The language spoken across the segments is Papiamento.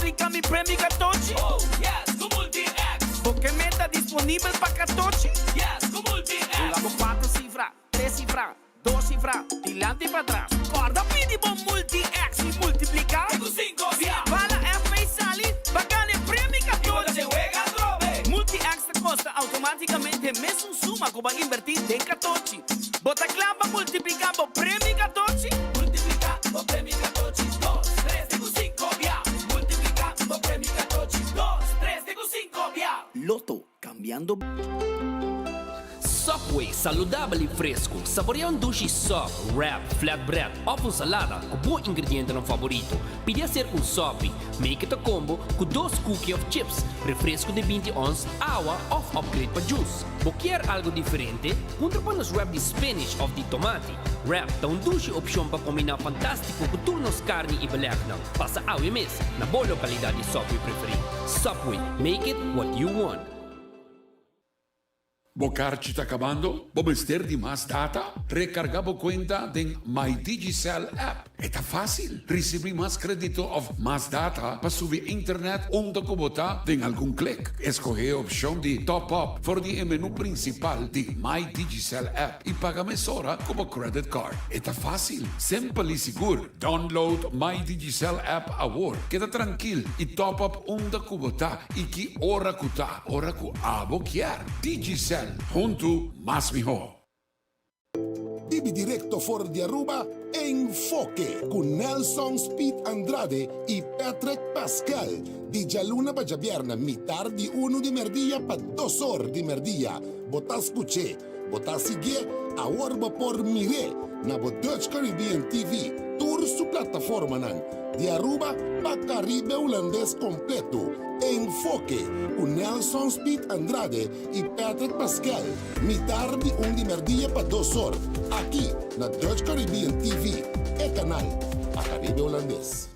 multipliká mi premio katochi? Oh yes, ku Multi-X! Bo ke meta disponibel pa katochi? Yes, ku Multi-X! Hunga bo kuater sifra, tres sifra, dos sifra, dilanti i patras. Kòrda pidi bo Multi-X i multipliká. Te ku sinku bia! Bala FP sali pa gana e premio I bo ta katochi! den wega atrobe! Multi-X ta kosta outomátikamente mesun suma ku bo a inbertí den katochi. Bo ta kla pa multipliká bo premio katochi? Multipliká bo premio katochi, dos, tres te ku sinku bia. Multipliká bo premio katochi, dos, tres te ku sinku bia. Lotto, kambiando. Subway, saludabel i fresku. Saborea un dushi sub, wrap, flatbread òf un salada ku bo ingredientenan faborito. Pidi aser un sopi. Make it a combo ku dos cookie òf chips, refresku di 20 ons, awa òf upgrade pa juice. Bo kier algo diferente? Puntra pa nos wrap di spinach òf di tomati. Wrap ta un dushi opshon pa kombiná fantástiko ku tur nos karni i belegnan. Pasa awe mes na bo lokalidat di Subway preferí. Subway, make it what you want. Bo karchi ta kabando? Bo mester di mas data? Rekargá bo kuenta den My Digicel app. E ta fásil! Risibí mas krédito òf mas data pa subi internet unda ku bo ta den algun klik. Eskohé e opshon di Top Up for di e menú prinsipal di My Digicel app i paga mesora ku bo credit card. E ta fásil, simpel i sigur. Download My Digicel app awor. Keda trankil i top up unda ku bo ta i ki ora ku ta. Ora ku abo kier. Digicel, huntu mas mihó. Bibi directo for di Aruba, Enfoke cu Nelson Speed Andrade y Patrick Pascal. Di djaluna pa djabierna mitar di unu di merdia pa dos or di merdia. Bo ta scuch'e, bo ta sigui'e, awor bo por mir'e na bo Dutch Caribbean TV, tur su plataformanan, di Aruba pa Caribe Hulandes completo. Enfoke cu Nelson Speed Andrade y Patrick Pascal, mitar di un di merdia pa dos or, aki na Dutch Caribbean TV, e canal pa Caribe Hulandes.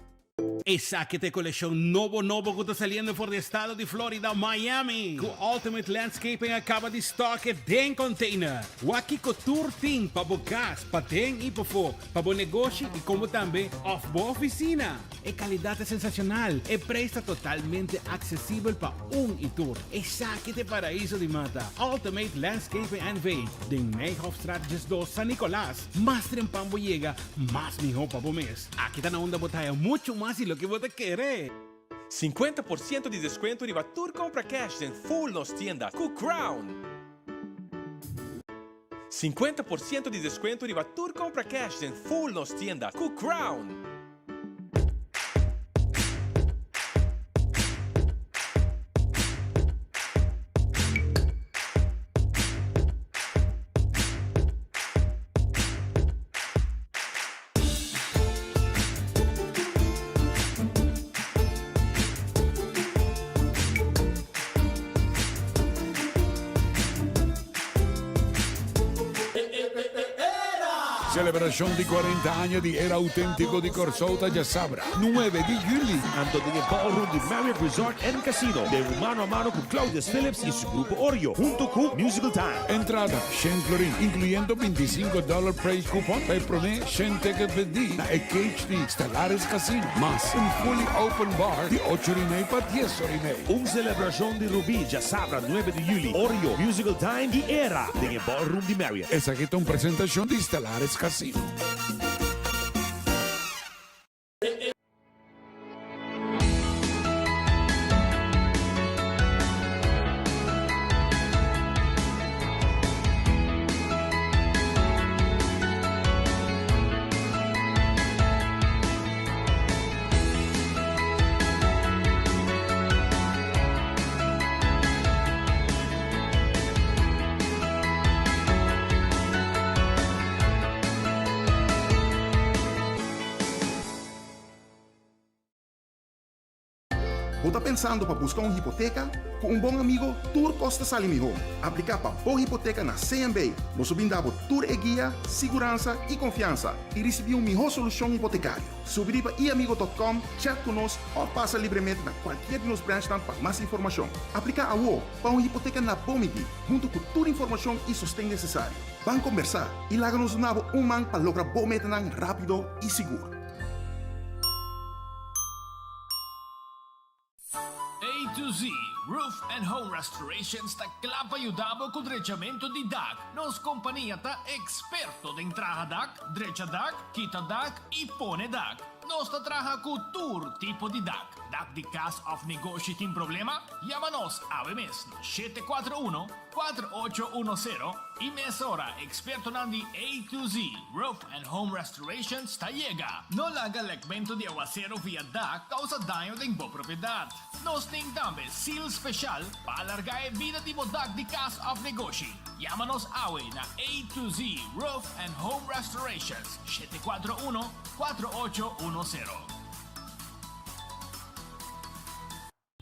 Esaki ta e kolekshon nobo nobo ku ta saliendo for di estado di Florida, Miami, ku Ultimate Landscaping a kaba di stock e den container. Wak kiko tur tin pa bo kas, paden i pafó, pa bo negoshi i komo tambe òf bo ofisina. E kalidat ta sensashonal, e preis ta totalmente aksesibel pa un i tur. Esaki ta e paraiso di mata, Ultimate Landscaping NV, den Nijhofstraat 12, San Nicolas. Mas trempan bo yega, mas mihó pa bo mes. Aki ta na unda bo ta haya muchu mas di loke bo ta kere. 50% di descuento riba tur compra cash den full nos tienda cu Crown! 50% di descuento riba tur compra cash den full nos tienda cu Crown! Selebrashon di 40 aña di Era Auténtiko di Kòrsou ta djasabra, 9 di yüli. Anto den e ballroom di Marriott Resort and Casino den un mano a mano cu Claudius Phillips y su grupo Oreo hunto cu Musical Time. Entrada, Shen florin, incluyendo 25 dollar prize coupon pa e prome shen ticket bendi na e cage di Stellaris Casino, mas un fully open bar di ocho ora y mei pa dies ora y mei. Un celebracion di Rubí djasabra nuebe di juli, Oreo, Musical Time y Era den e ballroom di Marriott. Esaki ta un presentacion di Stellaris Casino. Bo ta pensando pa buska un hipoteka? Ku un bon amigo tur kos ta sali mihó. Apliká pa bo hipoteka na CMB. Nos lo brinda bo tur e guia, siguransa i konfiansa i risibí un mihó solushon hipotekario. Subi riba iamigo dot com, chat ku nos òf pasa libremente na kualkier di nos branchnan pa mas informashon. Apliká awo pa un hipoteka na bo midí, huntu ku tur informashon i sosten nesesario. Ban kombersá i laga nos duna bo un man pa logra bo metanan rápido i sigur. to Z Roof and Home Restorations ta kla pa yuda bo ku drechamentu di dak. Nos kompania ta eksperto den traha dak, drecha dak, kita dak i pone dak. Nos ta traha ku tur tipo di dak. Dak di kas òf negoshi tin problema? Yama nos awe mes na 741 4810 i mesora ekspertonan di A to Z Roof and Home Restorations ta yega. No laga lekmentu di awaseru via dak kousa daño den bo propiedat. Nos tin tambe seal special pa alarga e bida di bo dak di cas of negoshi. Yama nos awe na A to Z Roof and Home Restorations, 741 4810.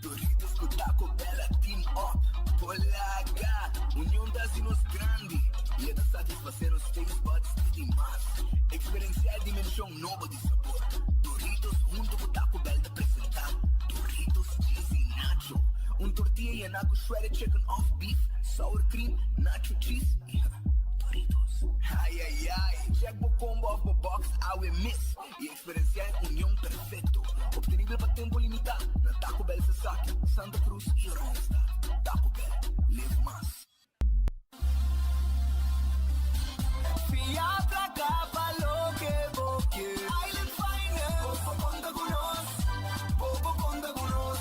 Doritos cu Taco Bell a team up por laga Union ta haci nos grandi y e ta satisface nos taste buds di di mas. Experiencia e dimension nobo di sabor. Doritos hunto cu Taco Bell ta presenta Doritos Cheesy Nacho, un tortilla yena cu shredded chicken of beef, sour cream, nacho cheese y Doritos. Ay ay ay, check bo combo of bo box awe mes y experiencia e union perfecto. Obtenibel pa tempo limita na Taco Bell Sasaki, Santa Cruz y Oranjestad. Taco Bell, live mas. Fia placa pa loke bo kier. Island Finance. Bo por conta cu nos. Bo por conta cu nos.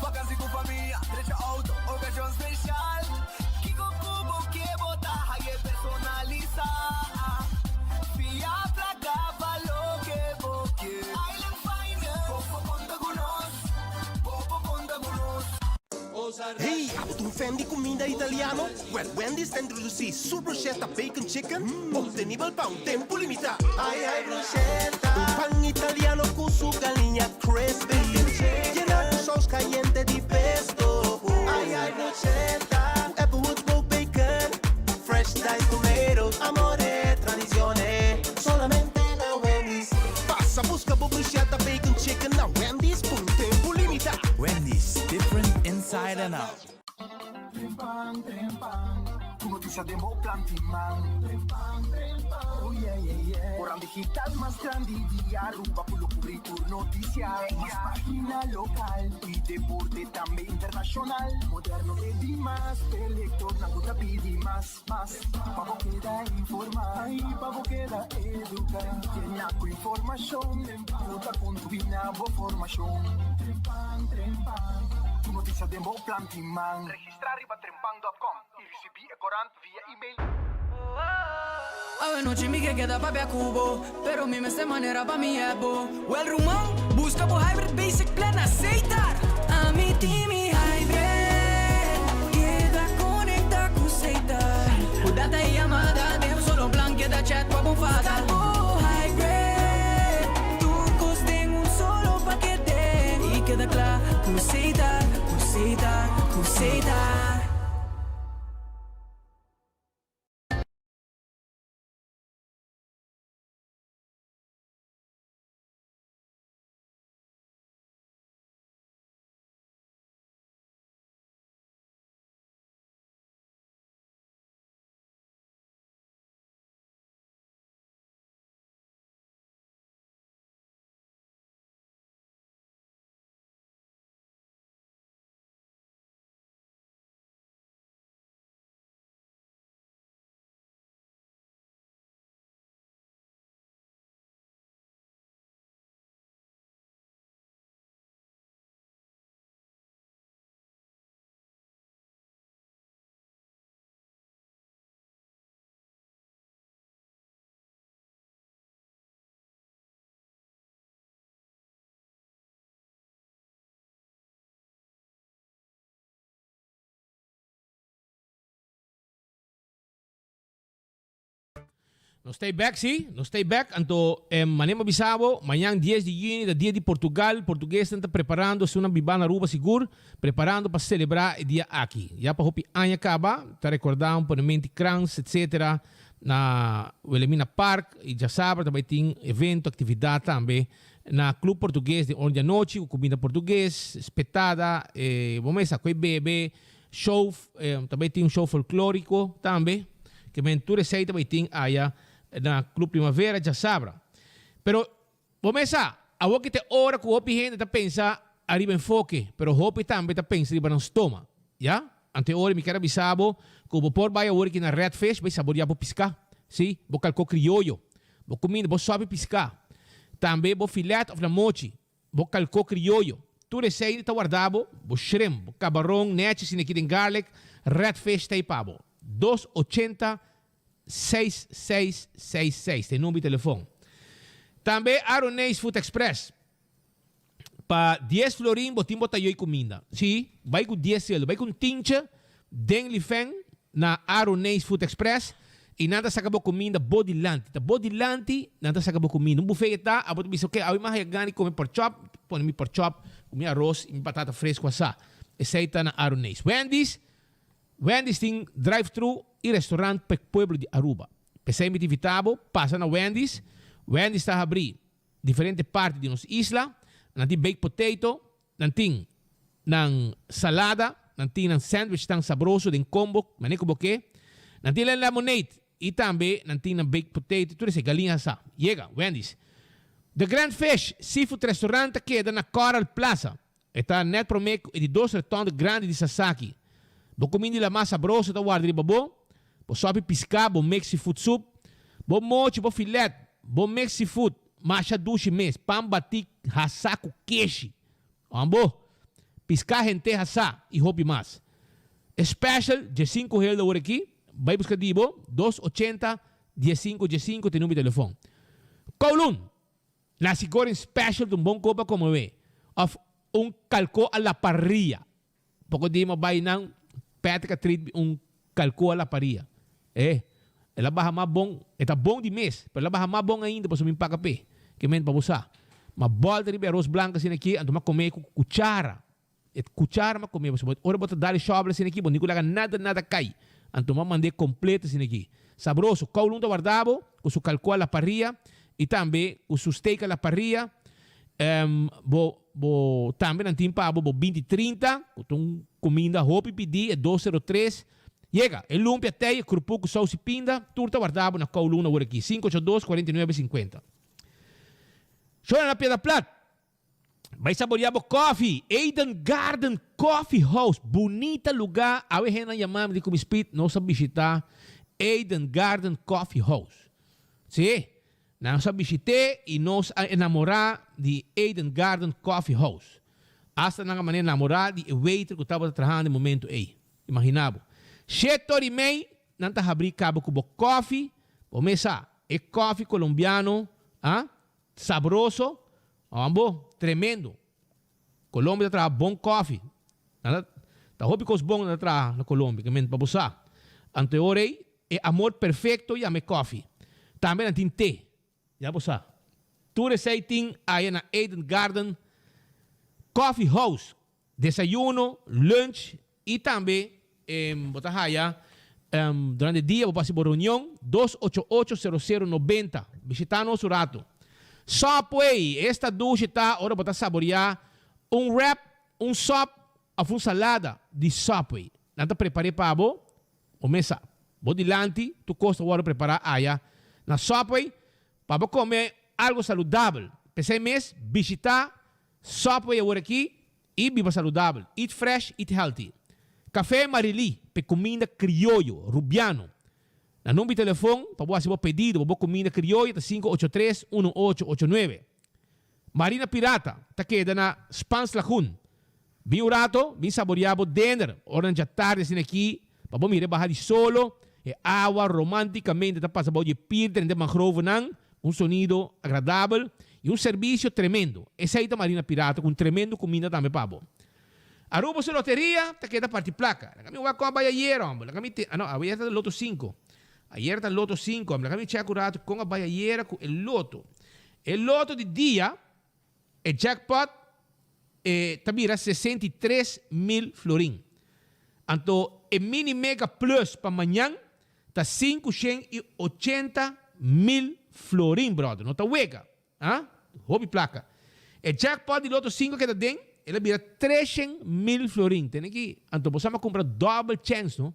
Vakantie cu famia, drecha auto, ocasion special. Kico cu bo kier bo ta haye personalisa. Fia placa pa loke bo kier. Island Finance. Bo por conta cu nos. Bo por conta cu nos. Hey, abo ta un fan di cuminda italiano? Well, Wendy's ta introduci su bruschetta bacon chicken, obtenibel pa un tempo limita. Ay ay bruschetta! Un pan italiano cu su galiña crispy, yena cu saus cayente di pesto. Ay ay bruschetta! Cu Applewood smoked bacon, fresh diced tomatoes, amore, tradicione, solamente na Wendy's. Pasa busca bo bruschetta bacon chicken na Wendy's pa un tempo limita. Wendy's, different inside and out. Trempan, trempan, ku notisia den bo planti man. Trempan, trempan, oh yeah, yeah, yeah. Koran digital mas grandi di Aruba ku lo kubri tur notisia. Mas pagina lokal i deporte tambe internashonal. Moderno e di mas, e lektornan ku ta pidi mas, mas. Pa bo keda informá i pa bo keda eduká. Yena ku informashon ku ta kontribuí na bo formashon. Trempan, trempan, tur notisia den bo planti man. Registrá riba trempan dòt kòm i risibí e korant via email. Awe nochi mi ke keda papia ku bo, pero mi mester manera pa mi ebo. Well ruman, buska bo Hybrid Basic Plan na Setar! Ami tin mi Hybrid, keda konekta ku Setar. Ku data i yamada den un solo plan, keda chat pa bo fada. Buska bo Hybrid, tur kos den un solo pakete. I keda kla ku Setar, ku Setar, ku Setar. Nos ta bek si, nos ta bek. Anto eh, mane mi a bisa bo, mañan 10 di juni ta dia di Portugal. Portuguesnan ta preparando, esunnan biba na Aruba sigur, preparando pa celebra e dia aki. Ya pa hopi aña caba, ta recorda un ponementi krans etc. Na Wilhelmina Park y djasabra ta bay tin evento, actividad tambe na Club Portugues den or di anochi cu cuminda Portugues, spetada, eh, bo mesa cu e bebe, show, eh, ta bay tin un show folklorico tambe, ke men tur esey ta bay tin aya na Club Primavera djasabra. Pero bo mesa, awor ki ta e ora cu hopi hende ta pensa. ariba enfoke, pero hopi tambe ta pensa riba nan stoma. Ya? Ante ora mi kier a bisa bo ku bo por bai awor aki na Red Fish bai saboria bo piská. Sí, bo kalkó krioyo. Bo kuminda, bo sòpi piská. Tambe bo filet òf lamochi, bo kalkó krioyo. Tur esei ta warda bo, bo shrimp, bo kabaron, nechi sineki den garlic, Red Fish ta ei pa bo. 280 6666 ta e number di telefon. Tambe Aroneis Food Express. Pa dies florin bo tin bo tayoy kuminda. Sí, bai ku dies selo. Bai ku un tinche den Lifeng na Aroneis Food Express i nan ta saka bo kuminda bo dilanti. Ta bo dilanti nan ta saka bo kuminda. Un buffet e ta, abo ta bisa, ok, awe mi a haya gana di kome porkchop, pone mi porkchop ku mi aros i mi patata fresku asá. Esei ta na Aroneis. Wendy's, Wendy's tin drive-thru i restaurant pa e pueblo di Aruba. P'esei mi ta invitá bo pasa na Wendy's. Wendy's ta habrí diferente parti di nos isla. Nan tin baked potato, nan tin nan salada, nan tin nan sandwichnan sabroso den combo, manera ku bo ke. Nan tin nan lemonade i tambe nan tin nan baked potato, tur esei, galiña asá. Yega, Wendy's. The Grand Fish Seafood Restaurant ta keda na Coral Plaza. E ta nèt promé ku e di dos retònde grandi di Sasaki. Bo kuminda di lamá sabroso ta warda riba bo, bo sòpi piská, bo mix seafood soup, bo mochi, bo filèt, bo mix seafood masha dushi mes, pan batí hasá ku keshi, òmbo, piská hent'é hasá i hopi mas. E special djesinku hel awor aki, bai buska di bo, dos ochenta, diesinku diesinku ta e number di telefòn. Kowloon! Nasi goreng special ta un bon kopa komo we of un kalko a la parrilla. Poko di mi a bai nan Patrick a treat mi un kalko a la parrilla. Eh, el a baha mas bon, e ta bon di mes, pero el a baha mas bon ainda pasobra mi paka p'e. Ke mente pa bo sa. Ma bòlta riba e aros blanko asina aki, anto mi a kome ku kuchara. E cuchara m'a come pasobra ora bo ta dal e shovel asina aki bo ni cu laga nada nada cay. Anto m'a mand'e completo asina aki. Sabroso. Kowloon ta warda bo cu su calco a la parrilla y tambe cu su steak a la parrilla. Bo bo tambe nan tin pa bo bo binti 30 cu ta un cuminda hopi pidi e 203. Yega. E lumpia, tei, e crupu cu saus y pinda tur ta warda bo na Kowloon awor aki. 582 49 50. Shona na Piedra Plat. Bai saborea bo koffie. Eden Garden Coffee House. Bunita luga. Awe hendenan yama mi di ku mi speed nos a bishita Eden Garden Coffee House. Si, nos a bishit'é i nos a enamorá di Eden Garden Coffee House. Asta nan a manera enamorá di e waiter ku tabata trahando e momento ei. Imaginá bo. Shete ora i mei nan ta habrí kaba ku bo koffie. Bo mesa e koffie kolombiano, ah, Sabroso, ambo, tremendo. Colombia ta traha bon koffie. Nan ta ta hopi kos bon nan ta traha na Colombia, ke men pa bo sa. Anto e ora ei, e amor perfecto yama e koffie. Tambe nan tin te, ya bo sa. Tur esei tin aya na Eden Garden Coffee House. Desayuno, lunch y tambe bo ta haya durante dia bo por haci bo reunion 288 00 90. Bishita nos un rato. Subway, esta dushi ta ora bo ta saborea un wrap, un sop of un salada di Subway. Nan ta prepare pa bo, bo mesa bo dilanti tur cos ta wordo prepara aya na Subway pa bo come algo saludabel. P'esey mes bishita Subway awor aki y biba saludabel. Eat fresh, eat healthy. Café Marilí p'e cuminda crioyo, Rubiano. Na number di telefon pa bo haci bo pedido pa bo cuminda crioyo ta 583 1889. Marina Pirata ta keda na Spaans Lagoen. Bin un rato, bin saborea bo dinner ora nan djatardi asina aki pa bo mira e baha di solo, e awa romanticamente ta pasa bao di e pier drenta e mangrovenan, un sonido agradabel y un servicio tremendo. Esey ta Marina Pirata cu un tremendo cuminda tambe pa bo. Aruba su loteria ta keda parti placa. Laga mi wak con a bay ayer homber. Laga mi te, ah no, ayer ta loto cinco. Ayer ta loto cinco homber. Laga mi check un rato con a bay ayer cu e loto. E loto di dia. E jackpot e ta bira 63 mil florin. Anto e mini mega plus pa mañan ta 580 mil florin, brother. No ta wega. Ah? Hopi placa. E jackpot di loto 5 keda den, el a bira 300 mil florin. Tene ki, anto bo sa cumpra double chance, no?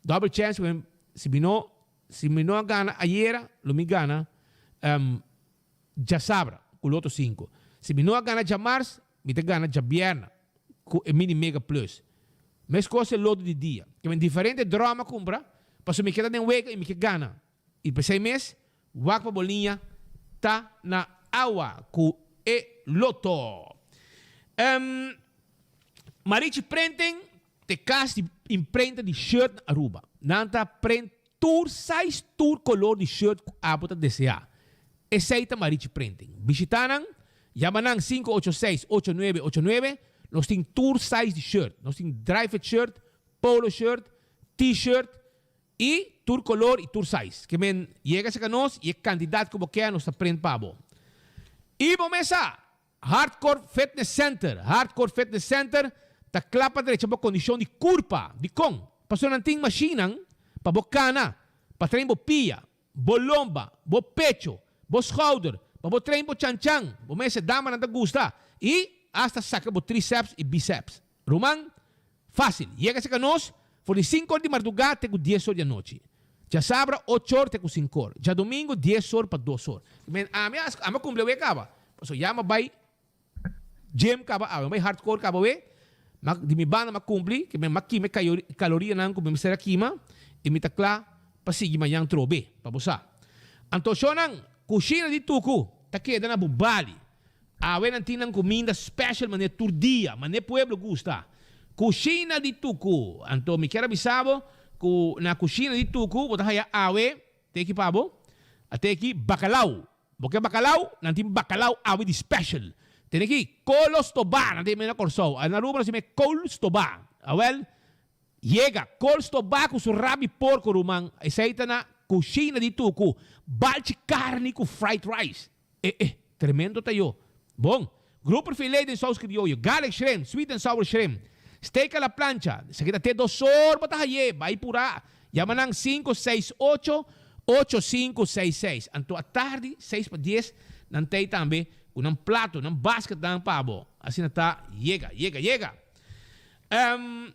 Double chance, si mi no a gana ayera, lo mi gana djasabra ku loto 5. Si mi no a gana djamars, Mi ta gana djabièrnè ku e Mini Mega Plus. Meskos e loto di dia. Ke men diferente drò mi a kumpra pasobra mi keda den wega i mi ke gana. I p'esei mes wak pa bo liña ta na awa ku e loto. Em Marichi Printing ta e kas di imprenta di shirt na Aruba. Nan ta print tur size tur color di shirt cu abo ta desea. Esey ta Marichi Printing. Bishita nan, yama nan 586 8989. Nos tin tur size di shirt. Nos tin dry fit shirt, polo shirt, t-shirt y tur color y tur size. Ke men yega cerca nos y e cantidad cu bo kier nos ta print pa bo. Y bo mes sa! Hardcore Fitness Center, Hardcore Fitness Center ta kla pa drecha bo kondishon di kurpa. Dikon? Pasobra nan tin mashinnan pa bo kana, pa train bo pia, bo lomba, bo pecho, bo schouder, pa bo train bo chanchan, bo mester damanan ta gusta, i asta saka bo triceps i biceps. Ruman, fásil, yega serka nos for di sinku or di mardugá te ku dies or di anochi. Djasabra ocho or te ku sinku or. Djadumingu dies or pa dos or. Men ami a ami a kumpli awe kaba. Pasobra ya mi a bai gym kaba awe, mi a bai hardcore kaba awe. Ma di mi banda mi a kumpli, ke men mi a kima e kalorianan ku mi mester a kima i mi ta kla pa sigui mañan trobe, pa bo sa. Anto shownan, kushina di Tuku ta keda na Bubali. Awe nan tin nan kuminda special manera tur dia, manera pueblo gusta. Kushina di Tuku. Anto mi kier a bisa bo ku na kushina di Tuku bo ta haya awe, te aki pa bo, a te aki bakalau. Bo ke bakalau? Nan tin bakalau awe di special. Tene aki kolo stobá, nan ta yama na Kòrsou. Na Aruba nos yama e kool stobá. Awèl, yega, kool stobá ku su rabi porko ruman. Esei ta na kushina di Tuku. Balchi karni ku fried rice. Eh eh, tremendo ta yo. Bon, grouper filet den saus crioyo, garlic shrimp, sweet and sour shrimp, steak a la plancha, esaki ta te dos or bo ta haye, bai pura. Yama nan 568 8566. Anto atardi seis pa dies nan ta ei tambe ku nan plato, nan basketnan pa bo. Asina ta yega, yega, yega. Um,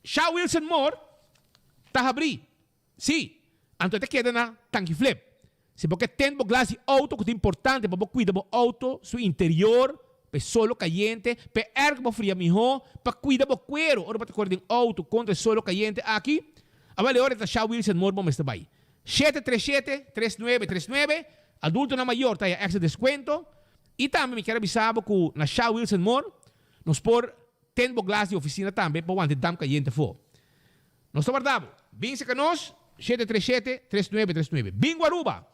Sha Wilson Moore ta habrí. Sí, anto e ta keda na tanki flip. Si bo ke tend bo glas di auto ku ta importante pa bo kuida bo auto su interior pa e solo kayente, pa e air ku bo fria mihó, pa kuida bo kuero ora bo ta kore den auto kontra e solo kayente aki, awel e ora e ta sha Wilson Moore bo mester bai. Shete tres shete, tres nuebe tres nuebe, Adultonan mayor ta haya extra deskuento. I tambe mi kier a bisa bo ku na sha Wilson Moore nos por tend bo glas di ofisina tambe pa wanta e damp kayente afó. Nos ta warda bo. Bin serka nos, 737 3939. Bingo Aruba!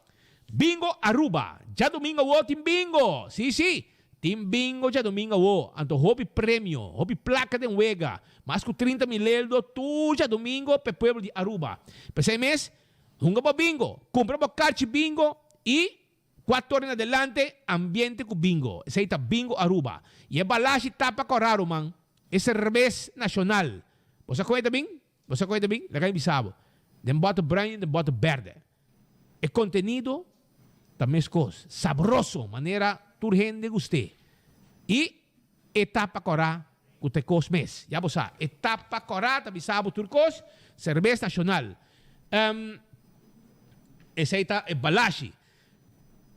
Bingo Aruba! Djadumingo awo tin bingo! Si, si! Tin bingo djadumingo awo. Anto hopi premio, hopi plaka den wega. Mas ku 30 mil eldo tur djadumingo p'e pueblo di Aruba. P'esei mes, hunga bo bingo, kumpra bo karchi bingo i Cuatro ora en adelante, ambiente cu bingo. Esey ta Bingo Aruba. Y e balashi tapa cora, ruman. E cerbes nacional. Bo sa con e ta bin? Bo sa con e ta bin? Laga mi bisa bo. Den bote bruin y den bote berde. E contenido ta mescos. Sabroso, manera tur hende gust'e. Y e tapa cora cu ta e cos mes. Ya bo sa. E tapa cora ta bisa bo tur cos. Cerbes nacional. Um, esei ta e balashi.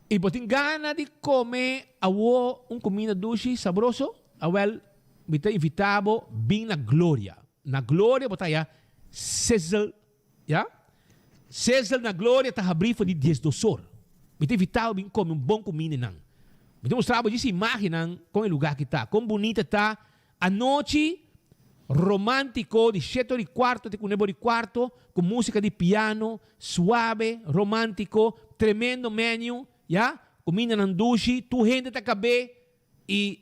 I bo tin gana di come awo un cuminda dushi, sabroso? Awel, mi ta invita bo bin na Gloria. Na Gloria bo ta haya sizzle, ya? Sizzle na Gloria ta habri for di diesdos or. Mi ta invita bo bin come un bon cuminda einan. Mi ta mustra bo djis imagennan con e lugar aki ta, con bunita ta. Anochi romántico di shete ora y cuarto te cu nuebe ora y cuarto cu musica di piano suave, romántico, tremendo menu, ya, cumindanan dushi, tur hende ta cabe y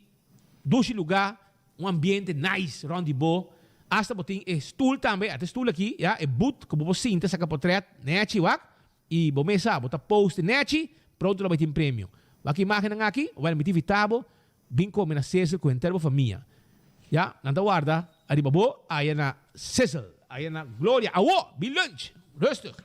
dushi lugar, un ambiente nice rond di bo, hasta bo tin e stoel tambe, ata e stoel aki, ya, e boot cu bo por sinta saca potret nechi, wak, y bo mesa bo ta post nechi, pronto lo bay tin premio. Wak imagennan aki, well mi ta invita bo Bin come na Sizzle cu henter bo famia. Ya, nan ta warda ariba bo aya na Sizzle, aya na Gloria. Awo, bin lunch. Rustig.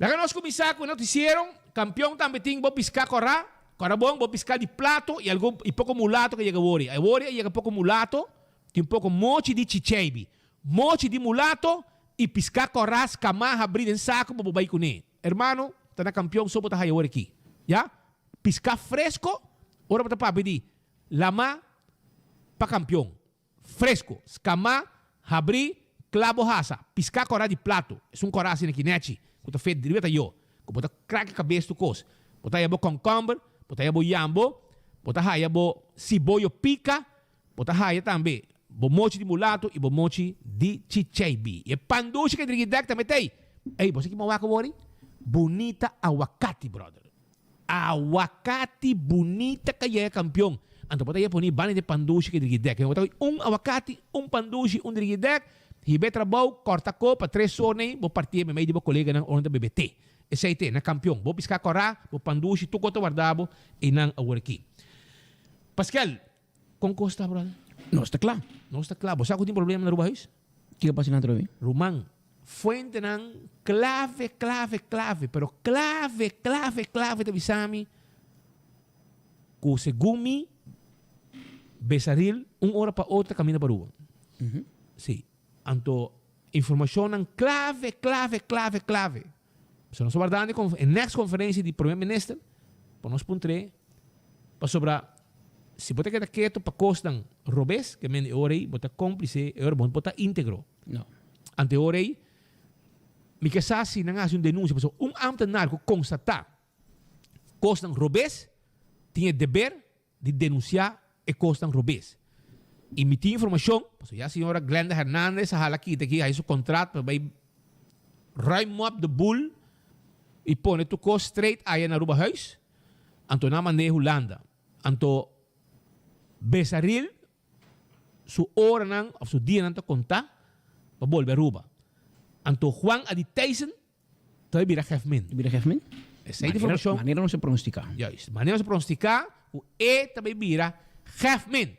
Laga nos cuminsa cu e noticiero. Campeon tambe tin bo pisca cora, cora bon, bo pisca di plato y algun y poco mulato cu a yega wori. A wori a yega poco mulato, tin poco mochi di chicheibi. Mochi di mulato y pisca cora scama habri den saco pa bo bay cune. Hermano, ta na Campeon so bo ta haya wori aki. Ya. Piská fresco, ora bo ta papia di. Lamá pa kampion. Fresco, skamá, habrí, kla bo hasa, piská kòrá di plato, esun kòrá asina ki nèchi, ku ta fet riba ta yo, ku bo ta krak e kabes tur kos. Bo ta haya bo kònkòmber, bo ta haya bo yambo, bo ta haya bo siboyo pika, bo ta haya tambe bo mochi di mulato i bo mochi di chicheibi. I e pan dushi ku e drigi dèk tambe ta ei. Ey, bo sa ki mawaka wòri? Bunita awakati, bròder. Awakati bunita ka yega kampion. Anto bo ta yega poni banda di pandushi ku e drigidèk. Bo ta kohe un awakati, un pandushi, un drigidèk, hiba e trabou, kòrta ko pa tres or nei, bo partié meimei di bo koleganan ora nan ta bebe te. Esei te, na kampion. Bo piská kòrá, bo pandushi, tur kos ta warda bo einan awor aki. Paskel, kon kos ta, bròder? Nos ta kla. Nos ta kla. Bo sa ku tin problema na Aruba Huis? Kiko a pasa na atrobe? Ruman, fuentenan clave, clave, clave, pero clave, clave, clave ta bisa mi cu segun mi Besaril un ora pa otro ta caminda pa Aruba. Si. Anto informacionnan clave, clave, clave, clave. So nos ta wardando e next conferencia di Primer Minister pa nos puntr'é pasobra si bo ta keda keto pa cosnan robes ke men e ora ei bo ta complice e ora bo no por ta integro. No. Ante e ora ei mi ke sa si nan a haci un denuncia pasobra un ambtenaar cu constata cosnan robes tin e deber di denuncia e cosnan robes. Y mi tin informacion, pasobra ya señora Glenda Hernandez a hala kita aki, haci su contrat pa bay ruim op de boel y pone tur cos straight aya na Aruba Huis, anto nan mand'e Hulanda. Anto Besaril su oranan of su dianan ta conta pa bolbe Aruba. Anto Juan Adi Thijssen Ta bay bira Gefmin. Bira Gefmin? Esei ta informacion. Manera nos a pronostica. Juist. Manera nos a pronostica cu e ta bay bira Gefmin.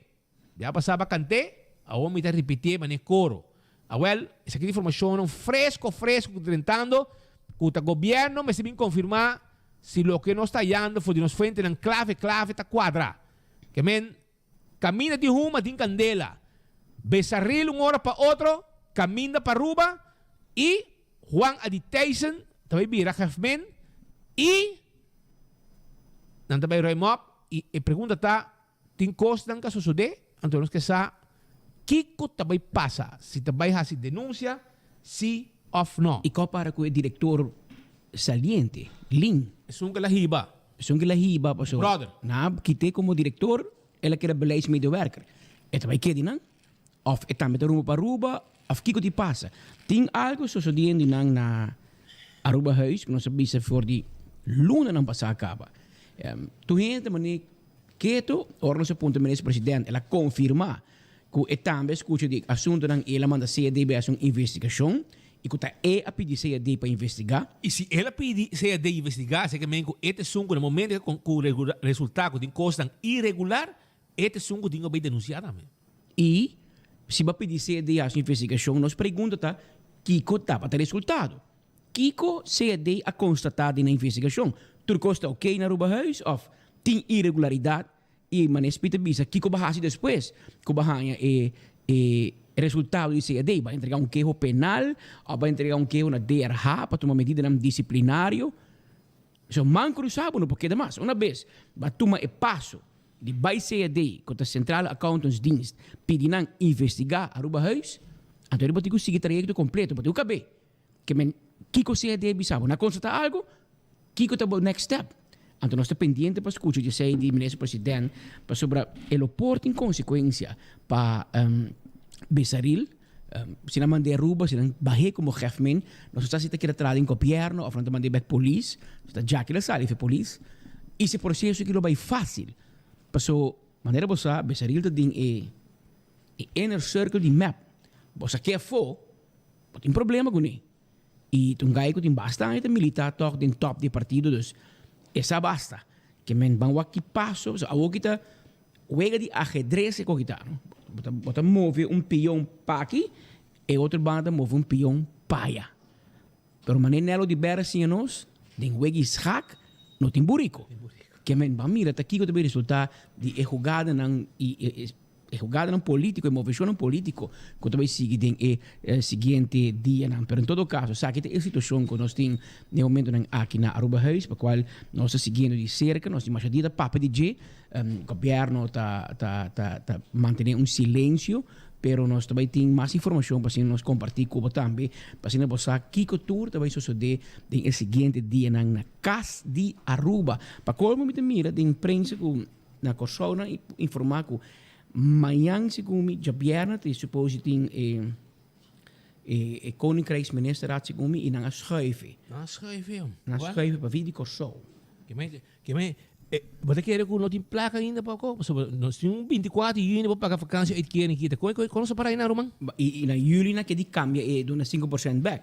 Ya pasaba cante, awor mi ta ripitié manera coro. Awel, esaki ta informacionnan fresco fresco cu ta drentando cu ta gobierno mester bin confirma si loke nos ta hayando for di nos fuentenan clave clave ta cuadra. Ke men Caminda di huma tin candela. Besaril un ora pa otro, caminda pa Aruba y Juan Adi Thijssen ta bay bira Gefmin y nan ta bay ruim op y e pregunta ta tin cosnan ca sosode anto nos ke sa kico ta bay pasa si ta bay haci denuncia si of no. Y co para cu e director saliente, Lin? Esun cu el a hiba. Esun cu el a hiba pasobra Brother. nan a kit'é como director, el a keda beleidsmedewerker. E ta bay kedi nan? Of e tambe ta rumbo pa Aruba? Of kico tin pasa? Tin algo sosodiendo nan na Aruba Huis cu nos a bisa for di lunanan pasa caba. Tur hende ta mane keto ora nos a puntra minister president, el a confirma cu e tambe a scucha di asuntonan y el a manda CAD bay haci un investigacion y cu ta e a pidi CAD pa investiga. Y si el a pidi CAD investiga, esaki ta men cu e ta esun cu na momento cu resulta cu tin cosnan iregular, e ta esun cu tin cu bay denuncia tambe. Y si bo a pidi CAD haci un investigacion, nos pregunta ta, kico tabata resultado? Kico CAD a constata den e investigacion? Tur cos ta ok na Aruba Huis of tin iregularidad? I manera Speed ta bisa, kiko bo a hasi despues ku bo a haña e e resultado di CAD? Bo a entregá un keho penal òf bo a entregá un keho na DRH pa tuma medidanan disiplinario? So man krusá bo no por keda mas. Una bes bo a tuma e paso di bai CAD, ku ta Centrale Accountantsdienst, pidi nan investigá Aruba Huis, anto bo tin ku sigui trayekto kompleto, bo tin ku kab'é. Ke men, kiko CAD a bisa bo? Nan a konstatá algu? Kiko ta bo next step? Anto nos ta pendiente pa skucha djesei di Minister President pasobra e lo por tin konsekuensia pa Besaril. Si nan mand'é Aruba, si nan bah'é komo Gefmin, nos no sa si ta keda traha den gobièrnu òf nan ta mand'é bèk polis. Ta djaki lo sali fe polis. I si proseso aki lo bai fásil. Paso, manera bo sa, Besaril ta den e inner circle di mep. Bo sa ke afó, bo tin problema kuné. Y ta un guy cu tin basta aña ta milita toch den top di e partido dus e sa basta. Ke men ban wak ki paso so awo ki ta wega di ahedrez e koki ta no. Bo ta bo ta move un pion paki e otro banda ta move un pion paya. Pero mane Nelo di Berra siña nos den wega di schaak no tin burico. Ke men ban mira ta kiko ta bay resulta di e hugadanan y e. E hugadanan politico, e movecionnan politico cu ta bay sigui den e siguiente dianan. Pero en todo caso, esaki ta e situacion cu nos tin den e momentonan aki na Arubahuis, pa cual nos ta siguiendo di cerca, nos tin masha dia ta papia di dje. Gobierno ta ta ta ta mantene un silencio, pero nos ta bay tin mas informacion pa asina nos comparti cu bo tambe, pa asina bo sa kico tur ta bay sosode den e siguiente dianan na Cas di Aruba. Pa colmo mi ta mira den prensa cu Na Kòrsou nan informá ku mañan segun mi djabièrnè ta suppose tin e e Koninkrijksministerraad segun mi i nan a schuif e. Nan a schuif e? Nan a schuif e pa vi di Kòrsou. Ke men ke men bo ta kere ku no tin plaka ainda pa ko? Pasobra nos tin un 24 di yüni pa paga vakantie uitkering kita. Kon kon nos a para einan ruman? I na yüli nan ke di kambia e duna 5% bèk.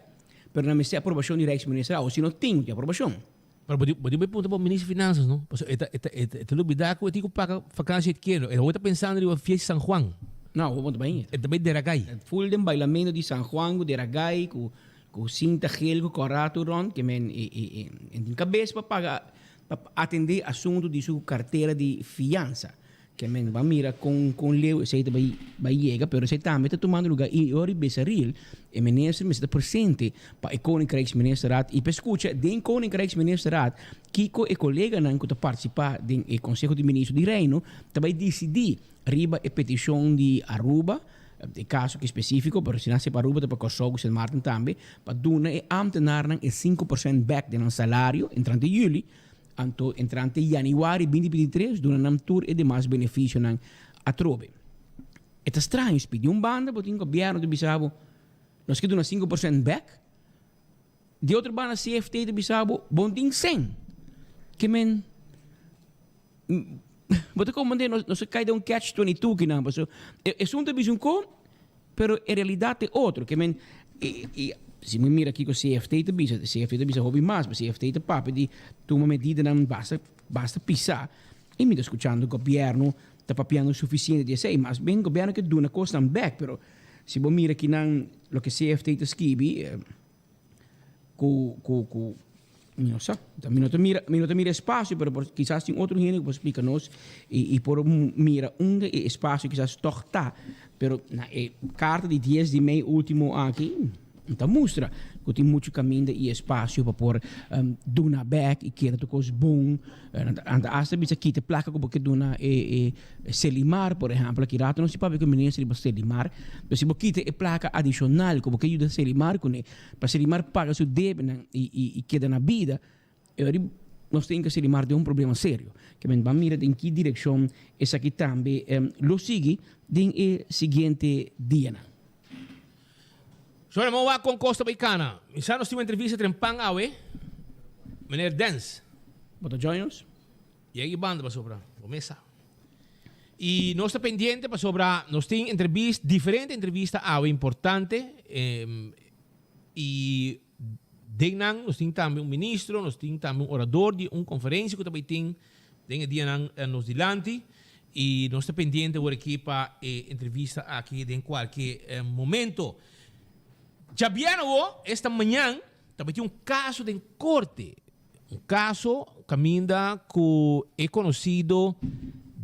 Pero nan mester aprobashon di Rijksministerraad o si no tin tin aprobashon. Pero bo di bo punta bo minister di finanzas no? Pasobra e ta e ta e ta lubida cu e tin cu paga vakantie uitkering. E hopi ta pensando riba fiesta di San Juan. No, hopi no ta bay. E ta bay Deragay. Full den bailamento di San Juan cu Deragay cu cu cinta geel cu cora tur rond ke men e e e tin cabes pa paga pa atende asunto di su cartera di fiansa. Ke men ban mira kon kon leu esei ta bai bai yega, pero esei tambe ta tumando lugar i ora di Besaril e minister mester ta presente pa e Koninkrijksministerraad i pa e skucha den Koninkrijksministerraad kiko e koleganan ku ta partisipá den e Konseho di Ministro di Reino ta bai disidí riba e petishon di Aruba, e kaso aki spesífiko, pero si nan hasi pa Aruba ta pa Kòrsou ku Sint Maarten tambe, pa duna e ámtenarnan e 5% bèk den nan salario entrante yüli. Anto entrante yanüari 2023 duna nan tur e demas benefisionan atrobe. E ta straño spi, di un banda bo tin gobièrnu ta bisa bo nos ke duna 5% bèk, di otro banda CFT ta bisa bo bo no tin sen. Ke men bo ta komprende nos a kai den un catch 22 kinan pasobra esun ta bisa un ko Pero e realidad ta e otro, ke men i si mi mira kiko CFT ta bisa, CFT ta bisa hopi mas, pero CFT ta papia di tuma medidanan basta basta pisa i mi ta skuchando gobierno ta papiando sufisiente di esei, mas bien gobierno ke duna kosnan bek, pero si bo mira kinan loke CFT ta skibi Ku ku ku mi no sa. Mi no ta mira mi no ta mira espasio pero por kisas tin otro hende ku por splika nos i i por mira unda e espasio kisas tòg ta. Pero na e karta di dies di mei ultimo aki ta mustra ku tin muchu kaminda i espasio pa por duna bèk i keda tur kos bon. Nan ta asta bisa kita e plaka ku bo ke duna e e Selimar por ehempel aki rato nos tin papia ku e minister riba Selimar pero si bo kita e plaka adishonal ku bo ke yuda Selimar kuné pa Selimar paga su debenan i i i keda na bida e ora nos tin ku Selimar den un problema serio. Ke men ban mira den ki direkshon esaki tambe lo sigui den e siguiente dianan. Señora, mi wak kon kos ta bay kana. Mi sa nos tin un entrevista trempan awe. Meneer Dens. Bo ta join nos? Yega e banda pasobra bo mes sa. I nos ta pendiente pasobra nos tin entrevista, diferente entrevista awe importante. I den nan nos tin tambe un ministro, nos tin tambe un orador di un conferencia cu ta bay tin den e dianan nos dilanti. I nos ta pendiente awor aki pa e entrevista aki den cualke momento. Djabièrnè awo, esta mañan, ta bay tin un caso den corte. Un caso caminda cu e conocido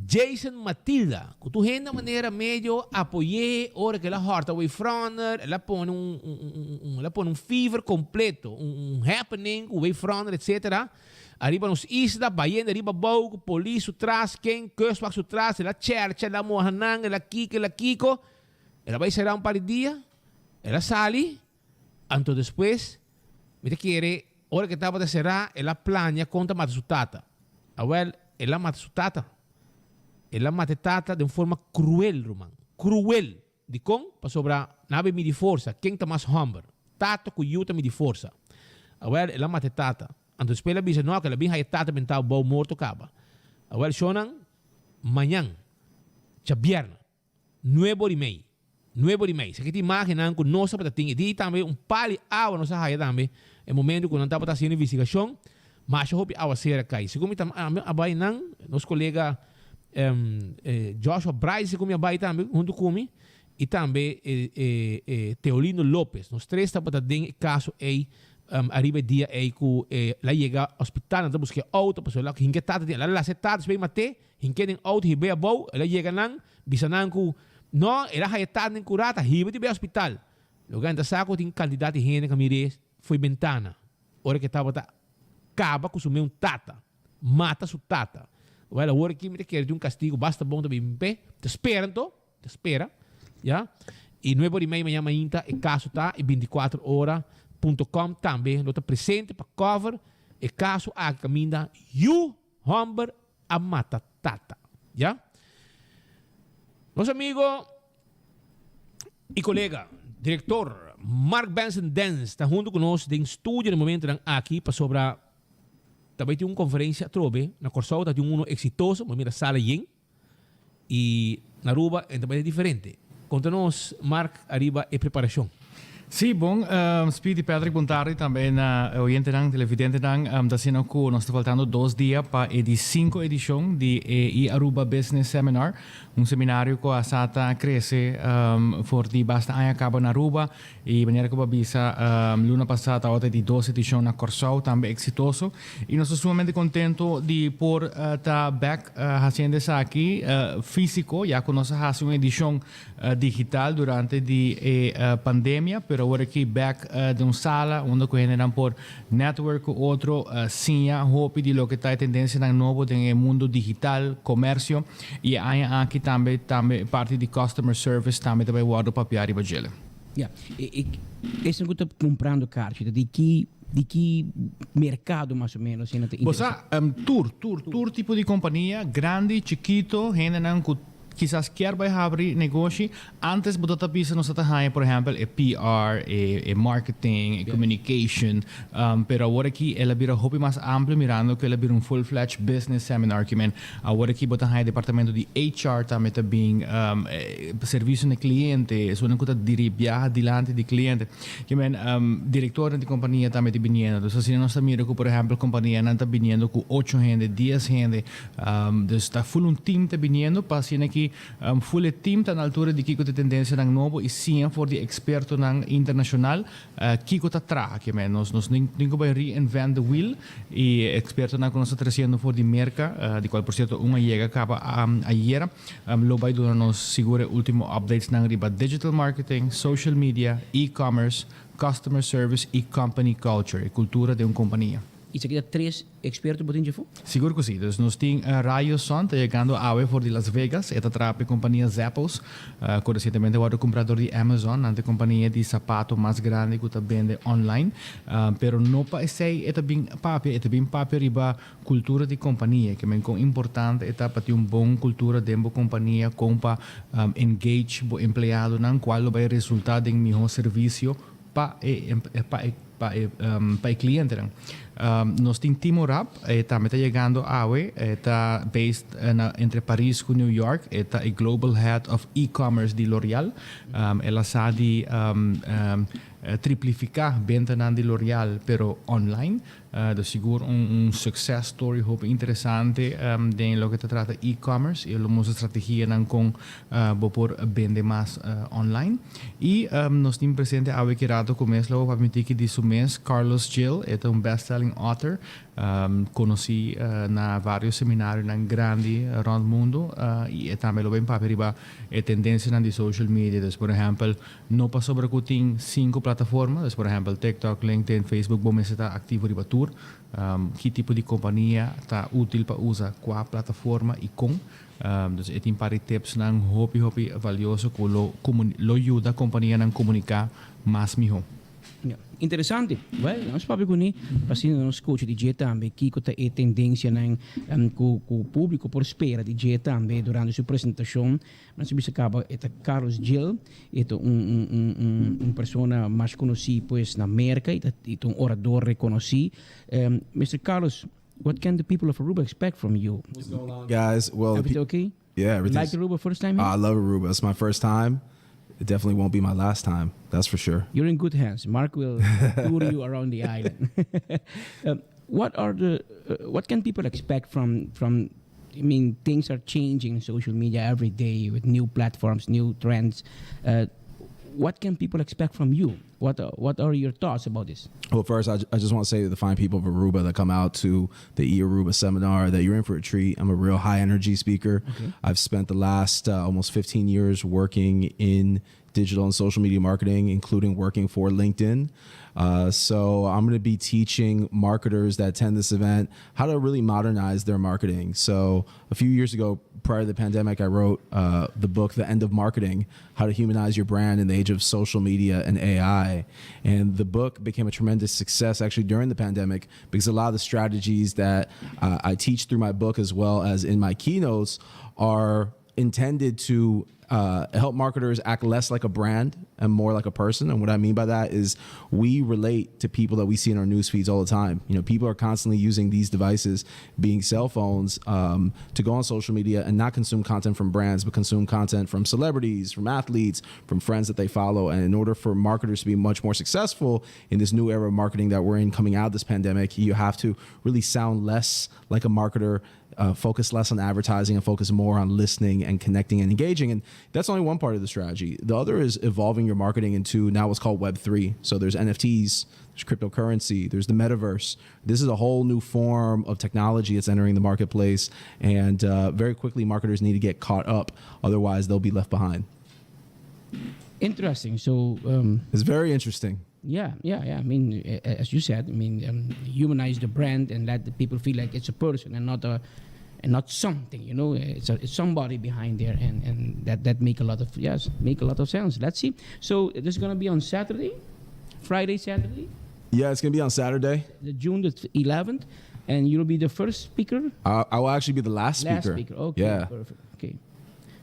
Jason Matilda, cu tur hende manera medio apoy'é ora cu el a horta Wavefronter, el a pone un, un, un, el a pone un fever completo, un, un happening cu Wavefronter, etcetera. Ariba nos isla, bayendo ariba abou cu polis su tras, ken, kustwacht su tras, el a chercha, el a moha nan, el a kiko, el a kiko. El a bay sera un par di dia, el a sali, anto despues mi ta kere ora cu e tabata sera, el a plania con ta mata su tata. Awel, el a mata su tata. El a mata e tata den un forma cruel, ruman, cruel. Dikon? Pasobra nan a bin midi forsa. Ken ta mas hòmber? Tata ku yu ta midi forsa. Awèl, el a mata e tata. Anto despues el a bisa Nòk, el a bin haña e tata bentá bou morto kaba. Awèl, shonnan, mañan, djabièrnè, nuebe ora i mei, nuebe ora i mei. Esaki ta imágennan ku nos tabata tin. I di tambe un pal di awa nos a haña tambe e momento ku nan tabata hasiendo investigashon. Masha hopi awasera kai. Segun mi ta ami a bai nan, nos kolega Joshua Bryce segun mi a bai tambe huntu ku mi i tambe Teolino Lopez. Nos tres tabata den e kaso ei. Ariba e dia ei ku el a yega hospital nan ta buska e outo pasobra el a hinka e tata den el a lasa e tata despues mat'é hink'é den outo hib'é abou el a yega nan bisa nan ku no el a haya e tata den kura ta hiba di bai hospital loke nan ta sa ku tin kantidat di hende ku a mir'é fo'i bentana ora ku e tabata kaba ku su meun tata mata su tata wèl awor aki mi ta kere di un kastigu basta bon ta bin p'e ta spera anto Ta spera, ya. Y nuebe ora y media mañana mainta e caso ta y 24 ora punto com tambe lo ta presente pa cover e caso aki caminda yu homber a mata tata, ya. Nos amigo y colega, director Mark Benson Dens ta hunto cu nos den studio na momentonan aki pasobra ta bay tin un conferencia atrobe na Corsou ta tin uno exitoso, bo mira sala yen. Y na Aruba e ta bay diferente. Conta nos Mark ariba e preparacion. Sí, bon, Speedy, Patrick, bon tardi tambe na e oyentenan, televidentenan. Ta asina cu nos ta faltando dos dia pa e di cinco edicion di e e-Aruba Business Seminar, un seminario cu a sa ta crece for di basta aña caba na Aruba. Y manera cu bo a bisa, luna pasa tabata e di dos edicion na Corsou, tambe exitoso. Y nos ta sumamente contento di por ta bek haciendo esaki fisico, ya cu nos a haci un edicion digital durante di e pandemia, pero awor aki bek den un sala unda cu hendenan por network cu otro, siña hopi di loke ta e tendencianan nobo den e mundo digital, comercio, y e aña aki tambe tambe parti di customer service tambe ta bay wordo papia riba djele. Ya, e esnan cu ta cumprando carchi ta di ki di ki mercado mas o menos esnan ta Bo sa, interesa? tur, tur, tur tipo di compania, grandi, chikito, hendenan cu kisas kier bai habri negoshi, antes bo ta ta bisa nos ta ta haña por ehempel e PR, e e marketing, e communication, pero awor aki el a bira hopi mas amplio mirando cu el a bira un full fledged business seminar ki men awor aki bo ta haña departamento di HR tambe ta bin, servicio na cliente, esunnan cu ta diri biaha dilanti di cliente, ki men directornan di compania tambe ta biniendo, dus asina nos ta mira cu por ehempel companianan ta biniendo cu ocho hende, dies hende, Dus ta full un team ta biniendo pa asina ki full e team ta na altura di kiko ta e tendencianan nobo y siña for di expertonan internacional kiko ta traha. Ke men nos nos tin ku bai reinvent the wheel y e expertonan ku nos ta treciendo for di Merca, di cual por cierto un a yega caba ayera, lo bai duna nos sigur e ultimo updatesnan riba digital marketing, social media, e-commerce, customer service y company culture, e cultura den un compania. Y esaki ta tres experto bo tin djefo? Sigur cu si. Dus nos tin Rayo Son ta yegando awe for di Las Vegas. E ta traha pa e compania Zappos, cu recientemente a wordo cumpra dor di Amazon. Nan ta e compania di sapato mas grandi cu ta bende online. Pero no pa esey e ta bin papia. E ta bin papia riba cultura di compania. Ke men con importante e ta pa tin un bon cultura den bo compania, con pa engage bo empleadonan, cual lo bay resulta den miho servicio pa e pa e pa e pa e clientenan. Nos tin Timo Rapp, e tambe ta yegando awe, e ta based na entre Paris cu New York, e ta e Global Head of E-commerce di L'Oreal. El a sa di triplifica bentanan di L'Oreal pero online. Dus sigur un success story hopi interesante den loke ta trata e-commerce y lo mustra strategianan con bo por bende mas online. Y nos tin presente awe ki rato cu mes lo bo papia tiki di su mes Carlos Gil, e ta un best selling author conoci na varios seminarionan grandi rond mundo y e tambe lo bin papia riba e tendencianan di social media. Dus por ehempel No pasobra cu tin cinco plataforma, dus por ehempel TikTok, LinkedIn, Facebook, bo mester ta activo riba tur. Ki tipo di compania ta util pa usa cua plataforma y con. Dus e tin par di tipsnan hopi hopi valioso cu lo lo yuda companianan comunica mas miho. Ya, interesante. Well, nos papia kuné pa asina nos skucha di dje tambe kiko ta e tendensianan ku ku públiko por spera di dje tambe durante su presentashon. Nos a bisa kaba e ta Carlos Gil, e ta un un un un un persona mas konosí pues na Merka i ta i ta un orador rekonosí. Mister Carlos, what can the people of Aruba expect from you? What's going on guys? Well, Everything okay? Yeah, everything's Like Aruba first time here? I love Aruba. It's my first time. It definitely won't be my last time. That's for sure. You're in good hands. Mark will tour you around the island. um, what are the uh, what can people expect from from I mean things are changing in social media every day with new platforms, new trends. Uh, What can people expect from you? What what are your thoughts about this? Well, first, I, I just want to say to the fine people of Aruba that come out to the e Aruba seminar that you're in for a treat. I'm a real high energy speaker. Okay. I've spent the last almost 15 years working in digital and social media marketing, including working for LinkedIn. So I'm going to be teaching marketers that attend this event how to really modernize their marketing. So a few years ago, prior to the pandemic, I wrote the book, The End of Marketing How to Humanize Your Brand in the Age of Social Media and AI. And the book became a tremendous success actually during the pandemic because a lot of the strategies that I teach through my book as well as in my keynotes are intended to help marketers act less like a brand and more like a person. And what I mean by that is we relate to people that we see in our news feeds all the time. You know, people are constantly using these devices, being cell phones, to go on social media and not consume content from brands, but consume content from celebrities, from athletes, from friends that they follow. And in order for marketers to be much more successful in this new era of marketing that we're in coming out of this pandemic, you have to really sound less like a marketer focus less on advertising and focus more on listening and connecting and engaging. And that's only one part of the strategy. The other is evolving your marketing into now what's called Web3. So there's NFTs, there's cryptocurrency, there's the metaverse. This is a whole new form of technology that's entering the marketplace. And very quickly, marketers need to get caught up. Otherwise, they'll be left behind. Interesting. So it's very interesting. Yeah. I mean, as you said, I mean, humanize the brand and let the people feel like it's a person and not something. It's somebody behind there, and that make a lot of yes, make a lot of sense. Let's see. So this is gonna be on Saturday, Friday, Saturday. Yeah, it's gonna be on Saturday, the June the 11th, and you'll be the first speaker. I will actually be the last speaker. Last speaker. Okay. Yeah. Perfect. Okay.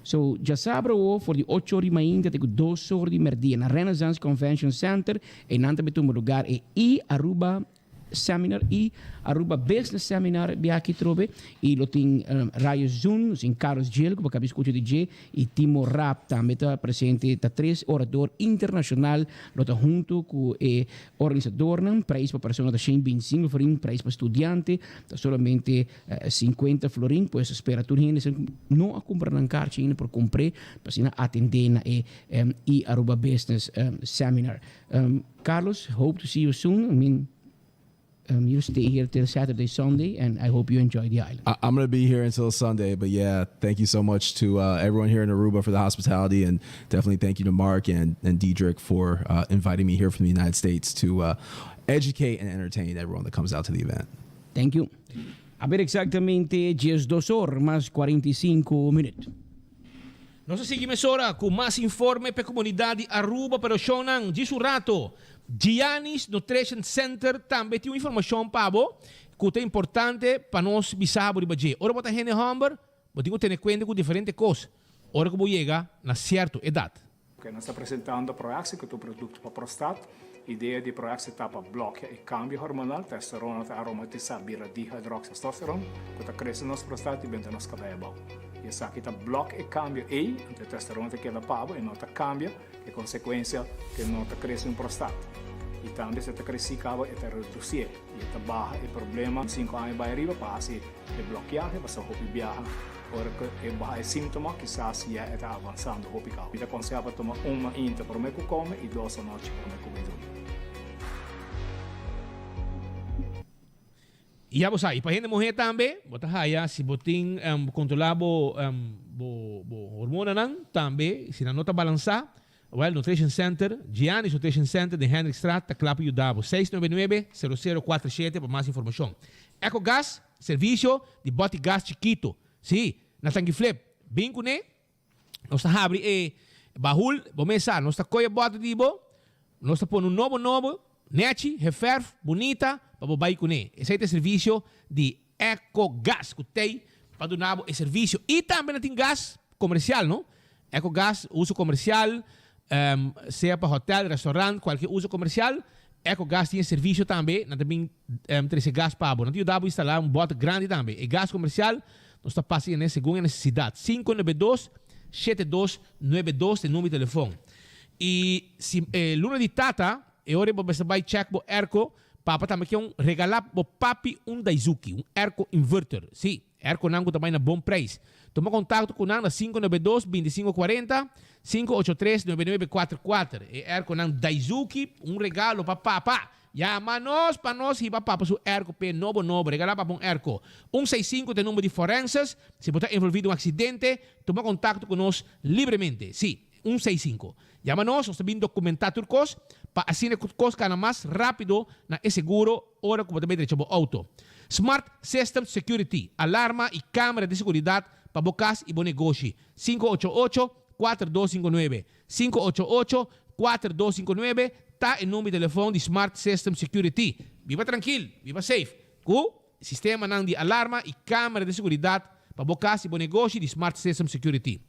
So, djasabra for di 8 or di mainta te 2 or di merdia na Renaissance Convention Center einan ta tuma lugá e e Aruba Seminar e Aruba Business Seminar biaha aki trobe i lo tin Rayo Zoom, tin Carlos Gil, ku bo a kaba di skucha DJ i Timo Raap tambe ta presente, ta tres orador internashonal lo ta huntu ku e organisadónan. Preis pa persona ta 125 florin, preis pa studiante ta solamente 50 florin, pues spera tur hende no a kumpra nan karchi ainda por kumpr'é pa asina atendé na e e Aruba Business Seminar. Carlos, hope to see you soon. I mean, you stay here till Saturday, Sunday, and I hope you enjoy the island. I am going to be here until Sunday, but yeah, thank you so much to everyone here in Aruba for the hospitality, and definitely thank you to Mark and Diedrich for inviting me here from the United States to educate and entertain everyone that comes out to the event. Thank you. A ber eksaktamente 12 or mas 45 minüt. Nos ta sigui mesora ku mas informe pa komunidat di Aruba, pero shownan djis un ratu. Giannis Nutrition Center tambe tin un informashon pa bo ku ta importante pa nos bisa bo riba dje. Ora bo ta hende hòmber, bo tin ku tene kuenta ku diferente kos ora ku bo yega na sierto edat. Ku nos ta presentando Proaxi ku ta un produkto pa prostat. Idea di Proaxi ta pa blòkia e kambio hormonal, testosterona ta aromatisá bira dihydroxytestosteron ku ta krese nos prostat i benta nos kabei abou. I esaki ta blòk e kambio ei, anto e testosterona ta keda pa bo i no ta kambia, ku e konsekuensia ku no ta krese un prostat. I tambe si e ta kresí kaba e ta redusié i e ta baha e problema sinku aña bai ariba pa hasi e blòkiahe pasobra hopi biaha ora ku e baha e síntoma kisas ya e ta avansando hopi kaba. Mi ta konsehá pa tuma un mainta promé ku kome i dos anochi promé ku bai drumi. Ya bo sa, i pa hende muhé tambe, bo ta haya si bo tin kontrolá bo bo bo hormonanan tambe, si nan no ta balansá, well Nutrition Center, Giannis Nutrition Center den Hendrikstraat ta kla pa yuda bo. 699 0047 pa mas informashon. Ecogas, servisio di bòti gas chikitu. Sí, na Tanki Flip. Bin kuné. Nos ta habri e bahul, bo mes sa, nos ta kohe bòter di bo, nos ta pone un nobo nobo, nechi, geverf, bunita, pa bo bai kuné. Esei ta e servisio di Ecogas ku tei pa duna bo e servisio. I tambe nan tin gas komersial, no? Ecogas, uso komersial, sea pa hotel, restaurant, kualke uso komersial, Ecogas tin e servisio tambe, nan ta bin trese gas pa bo. Nan ta yuda bo instalá un bòter grandi tambe. E gas komersial Nos ta pasa yene segun e nesesidat. 592 7292 ta e number di telefon. I si e luna di tata, e ora bo mester bai check bo airco, papa tambe ke un regala bo papi un Daizuki, un airco inverter. Si. Airconan ku ta bai na bon preis. Tuma kontakto ku nan na 592 25 40, 583 99 44. E airconan Daizuki, un regalo pa papa. Yama nos pa nos hiba papa su airco p'e nobo nobo. Regalá papa un airco. Un seis sinku ta e number di Forenses. Si bo ta envolví den un aksidente, tuma kontakto ku nos libremente. Sí, un seis sinku. Yama nos, nos ta bin dokumentá tur kos pa asina ku kos kana mas rápido na e seguro ora ku bo ta bai drecha bo outo. Smart System Security, alarma i kamera di seguridat pa bo kas i bo negoshi. 588 4259. 588 4259 ta e number di telefon di Smart System Security. Biba trankil, biba safe ku sistemanan di alarma i kamera di seguridat pa bo kas i bo negoshi di Smart System Security.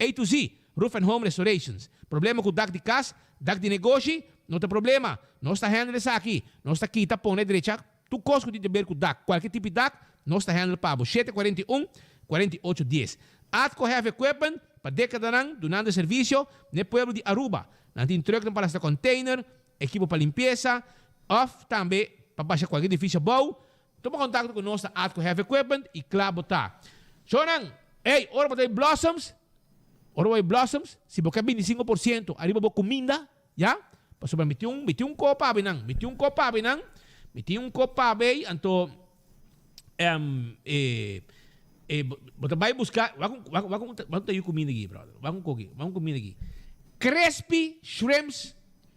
A to Z, Roof and Home Restorations. Problema ku dak di kas, dak di negoshi? No ta problema, nos ta handle esaki. Nos ta kita, pone, drecha Tur kos ku tin te ber ku dak, kualke tipo di dak, nos ta handle pa bo. 7 41 48 10. Atco Heavy Equipment, pa dekadanan dunando e servisio n'e pueblo di Aruba. Nan tin trucknan pa lastra container, ekipo pa limpiesa, òf tambe pa basha kualke edifisio abou. Tuma kontakto ku nos na Atco Heavy Equipment i kla bo ta. Shownan, ey, ora bo ta bai Blossoms, ora bo bai Blossoms, si bo ke 25 por siento ariba bo kuminda, Ya, pasobra mi tin un, mi tin un kopa abi nan, mi tin un kopa abi nan, mi tin un kopa abi anto em e e bo ta bai buska, wak un wak wak un wak un ta yu kuminda aki brother, wak un koki, wak un kuminda aki. Crispy shrimps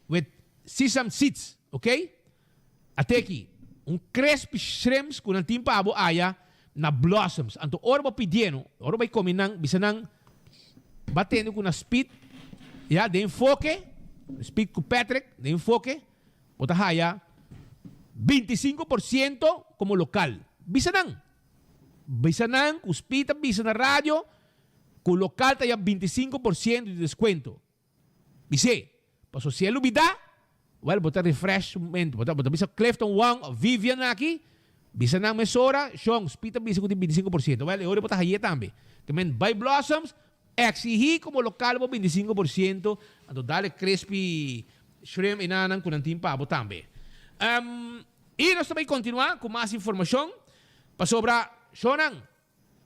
with sesame seeds, okay? Ate aki, un crispy shrimps ku nan tin pa bo aya na Blossoms. Anto ora bo pidié no, ora bo bai come nan, bisa nan ba tende ku na Speed, ya, den enfoke, Speed ku Patrick, den enfoke, bo ta haya 25 por siento komo lokal. Bisa nan, bisa nan ku Speed a bisa na radio ku lokal ta haya 25 por siento di deskuento. Bis'é, Paso si e lubidá, wèl bo ta refresh su mente. Bo ta bo ta bisa Clifton Wong òf Vivian aki, bisa nan mesora, Shon, Speed ta bisa ku tin 25 por siento. Wèl e ora bo ta hay'é tambe. Ke men bai Blossoms, eksihí komo lokal bo 25 por siento, anto dale crispy shrimp i nan ku nan tin pa bo tambe. I nos ta bai kontinuá ku mas informashon, pasobra, shonnan,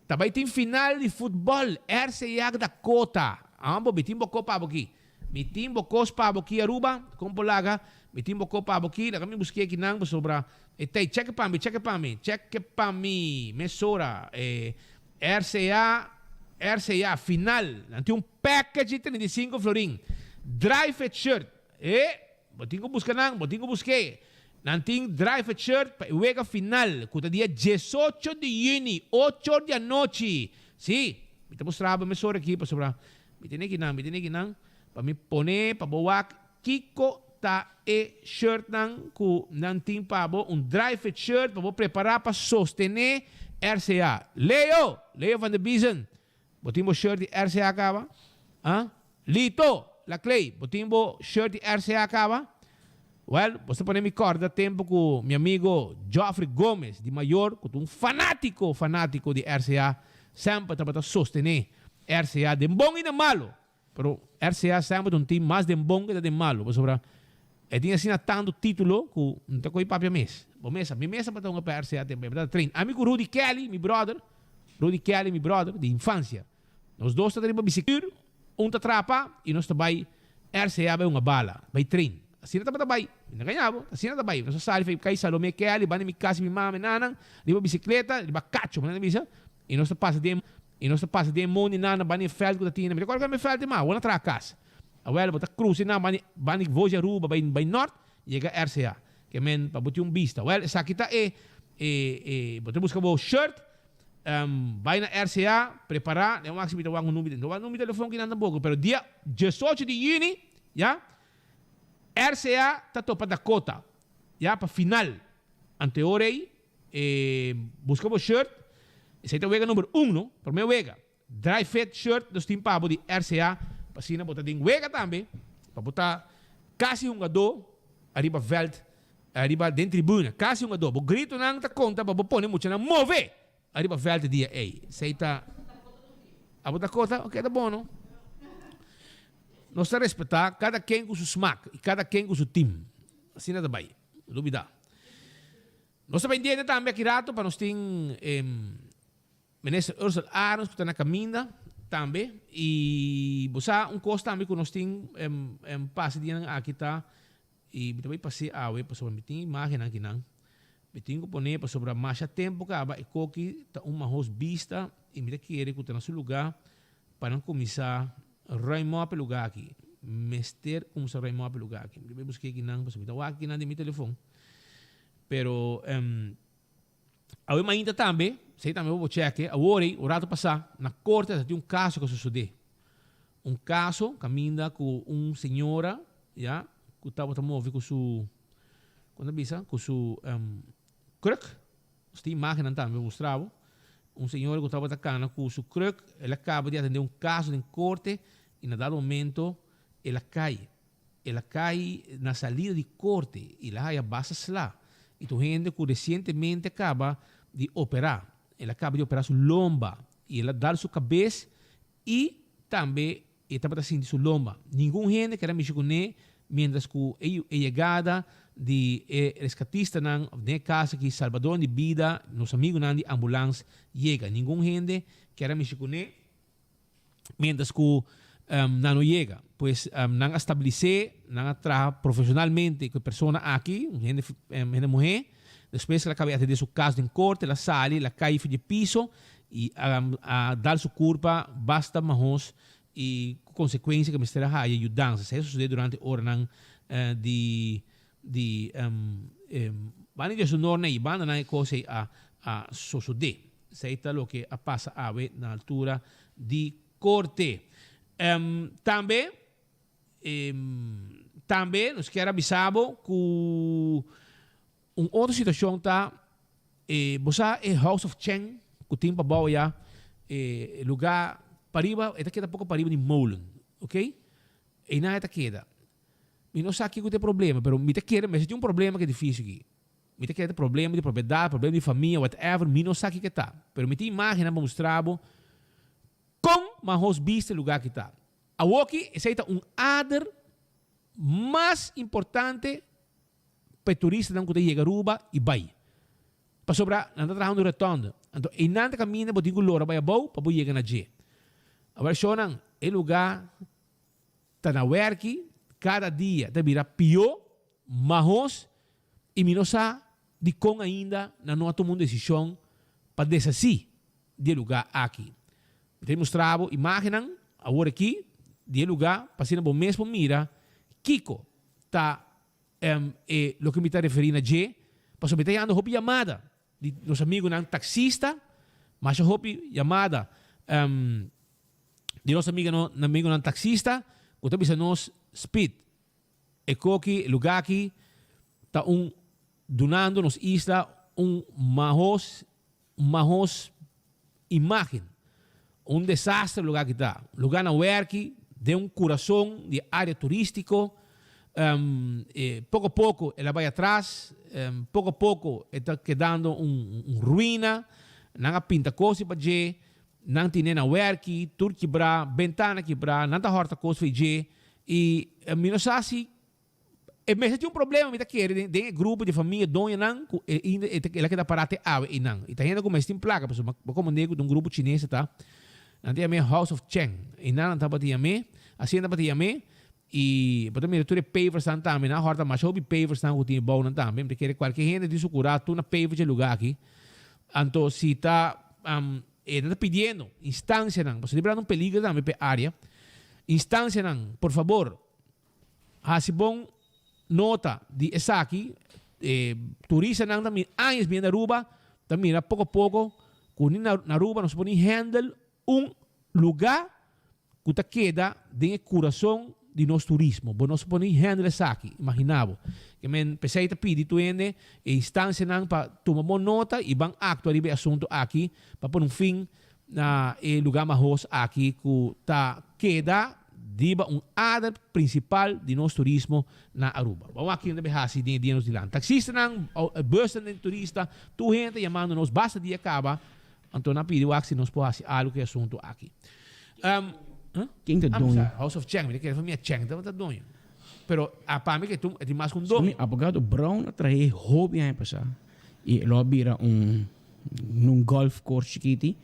Ta bai tin final di futbol RCA Dakota. Ambo mi tin bo ko pa bo ki. Mi tin bo kos pa bo ki Aruba, kon por laga. Mi tin bo ko pa bo ki. Laga mi buske kinan pasobra e tey. Cheke pa mi, cheke pa mi, cheke pa mi mesora. E RCA, RCA final. Nan tin un package di 35 florin. Dry fit shirt. E, bo tin ku buska nan, bo tin ku busk'é. Nan tin Drive a Shirt pa e wega final ku ta dia 18 di yüni, ocho or di anochi. Sí, mi ta mustra bo mesora aki pasobra mi tene kinan, mi tene kinan pa mi pone pa bo wak kiko ta e shirtnan ku nan tin pa bo, un Drive a Shirt pa bo prepará pa sostené RCA. Leo, Leo van der Biezen, Bo tin bo shirt di RCA kaba? Ah? Lito! Laclay, bo tin bo shirt di RCA kaba? Well, bo sa pone mi corda tempo cu mi amigo Geoffrey Gomez di Mayor, cu ta un fanatico, fanatico di RCA, semper tabata sostene RCA den bon y den malo. Pero RCA semper ta un team mas den bon ke ta den malo, pasobra e tin asina tantu titulo ku no ta ko'i papia mes. Bo mes sa, mi mes tabata hunga pa RCA tempu ei, mi tabata train. Ami ku Rudy Kelly, mi brother, Rudy Kelly mi brother di infansia, nos dos tabata riba bisikleta, un ta trapa i nos ta bai RCA bai hunga bala, bai train. Asina tabata bai, mi no gaña bo, asina ta bai. Nos a sali for kai Salome Kelly, banda mi kas di mi mama i nanan, riba bisikleta, riba kacho, mi nan ta bisa, i nos ta pasa den. I nos ta pasa den mondi nan na banda e veld ku ta tin. Mi ta kòrda ku e veld ei, ma awor nan traha kas. Awel bo ta krusa nan banda banda Voz di Aruba bai bai nort yega RCA. Ke men pa bo tin un bista. Wèl esaki ta e e e bo ta buska bo shirt bai na RCA prepará den wak si mi ta wak un number no wak number di telefòn kinan tampoko pero dia 18 di yüni ya RCA ta topa Dakota ya pa final anto e ora ei E buska bo shirt, esei ta wega number un no, prome wega. Dry fit shirt nos tin pa bo di RCA, pa asina bo ta den wega tambe, pa bo ta kasi hungadó ariba veld, ariba den tribuna, kasi hungadó. Bo gritonan ta konta pa bo pone muchanan move ariba veld e dia ei. Esei ta. Abo Dakota? Ok, ta bon no. Nos ta respetá kada ken ku su smak i kada ken ku su team. Asina ta bai. No lubidá. Nos ta pendiente tambe aki rato pa nos tin. Minister Ursell Arends ku ta na kaminda tambe i bo sa un kos tambe ku nos tin pasa dianan aki ta i mi ta bai pas'é awe pasobra mi tin imagennan akinan mi tin ku pone pasobra masha tempu kaba e koki ta un mahos bista i mi ta kere ku ta na su lugá pa nan kuminsá ruim op e lugá aki mester kuminsá ruim op e lugá aki mi ta bai busk'é akinan pasobra mi ta wak akinan den mi telefon pero. Awe mainta tambe, esei tambe bo por chèk'e, awor ei, un rato pasá, na korte ta tin un kaso ku a sosodé. Un kaso kaminda ku un señora, ya, ku tabata move ku su, kon ta bisa, ku su kruk, nos tin imágennan tambe pa mustra bo, un señora ku tabata kana ku su kruk, el a kaba di atendé un kaso den korte i na dado momento el a kai. El a kai na salida di korte i el a haya basta sla. I ta un hende ku resientemente a kaba di operá. El a kaba di operá su lomba i el a dal su kabes i tambe e tabata sinti su lomba. Ningun hende keda mishi kuné miéntras ku e yegada di e reskatistanan òf den e kas aki salbadornan di bida, nos amigunan di ambulans yega. Ningun hende keda mishi kuné. Mientras cu nan no yega. Pues nan a stabilisé, nan a traha profesionalmente cu e persona aki, un hende hende muhé. Despues el a caba di atendé su cas den corte, el a sali, el a cay for di e piso y a dal su curpa basta mahos y cu consecuencia cu mester a haya yudansa. Esei a sucede durante oranan di di banda di Dios na e bandanan e cos ei a a sosode. Esei ta loke a pasa awe na altura di corte. Tambe tambe nos kier a bisa bo cu un otro situacion ta bo sa e House of Cheng cu tin pabao aya e lugar pariba e ta keda poco pariba di molen, ok? Einan e ta keda. Mi no sa kiko ta e problema, pero mi ta kere mester tin un problema ku e edifisio aki. Mi ta kere ta problema di propiedat, problema di famia, whatever, mi no sa kiko e ta. Pero mi tin imagennan pa mustra bo kon mahos bista e lugar aki ta. Awoki esei ta un ader mas importante pa e turistanan ku ta yega Aruba i bai. Pasobra nan ta trahando rotonde. Anto einan ta kaminda bo tin ku lora bai abou pa bo yega na dje. Awor shownan, e lugar Ta na werki kada dia ta bira pió, mahos i mi no sa dikon ainda nan no a tuma un desishon pa deshasí di e lugá aki. Mi ta mustra bo imágennan awor aki di e lugá pa asina bo mes por mira kiko ta e loke mi ta referí na dje, pasobra mi ta yanda hopi yamada di nos amigunan taksista, masha hopi yamada di nos amigunan taksista ku ta bisa nos Speed, e koki, e lugá aki ta un dunando nos isla un mahos mahos imágen. Un desastre lugá aki ta. Lugá na wèrki den un kurason di e área turístiko. Poko poko el a bai atras, poko poko e ta kedando un ruina. Nan a pinta kos riba dje, nan tine na wèrki, tur kibrá, bentana kibrá, nan ta hòrta kos for dje. I mi no sa si E mester tin un problema mi ta kere den den e grupo di famia doñonan ku e inda e ta el a keda pará te awe einan. I ta hende ku mester tin plaka pasobra bo komand'é ku ta un grupo chines ta ta. Nan ta yam'é House of Cheng. Einan nan tabata yam'é, asina nan tabata yam'é i bo ta mira tur e paversnan tambe. Nan a hòrta masha hopi paversnan ku tin e bounan tambe. Mi ta kere kualke hende tin su kurá tur na paver dje lugá aki. Anto si ta e nan ta pidiendo instansianan pasobra ta birando un peligro tambe pa e área. Instansianan por fabor. Hasi bon nota di esaki, e turistanan ta mira añas bini na Aruba ta mira poko poko ku ni na Aruba nos por ni handle un luga ku ta keda den e kurason di nos turismo. Bo nos por ni handle esaki, imagina bo. Ke men p'esei ta pidi tur hende e instansianan pa tuma bon nota i ban aktua riba e asuntu aki pa pone un fin na e luga mahos aki ku ta keda riba un ader principal di nos turismo na Aruba. Bo wak kinan ta bay haci den e dia nos dilanti. Taxistanan, busnan den turista, tur hende ta yamando nos basta dia caba, anto nan pidi wak si nos por haci algo cu e asunto aki. Ken ta doño? House of Cheng, mi ta kere famia Cheng ta doño. Pero a pa mi ke e tin mas cu un doño. Mi abogado Brown a trahe hopi aña pasa y lo a bira un un golf course chikiti.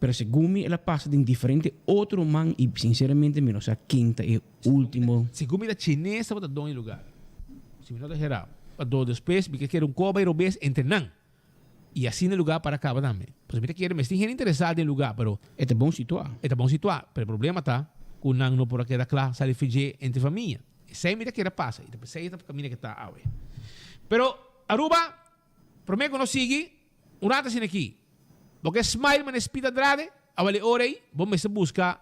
Pero segun mi el a pasa den diferente otro man y sinceramente mi no sa ken ta e ultimo. Segun mi ta chines tabata don e lugar. Si mi no ta hera. Pasobra despues mi ke kere un koba y robes entre nan. Y asina e lugar para caba tambe. Pasobra mi ta kere mes tin hende interesa den e lugar pero. E ta bon situa. E ta bon situa. Pero e problema ta cu nan no por a keda cla sali fidje entre famia. Esey mi ta kere pasa y ta pesey ta caminda ke ta awe. Pero Aruba prome cu nos sigui un rato asina aki. Bo ke smile manera Speed Andrade? Awel e ora ei bo mester busca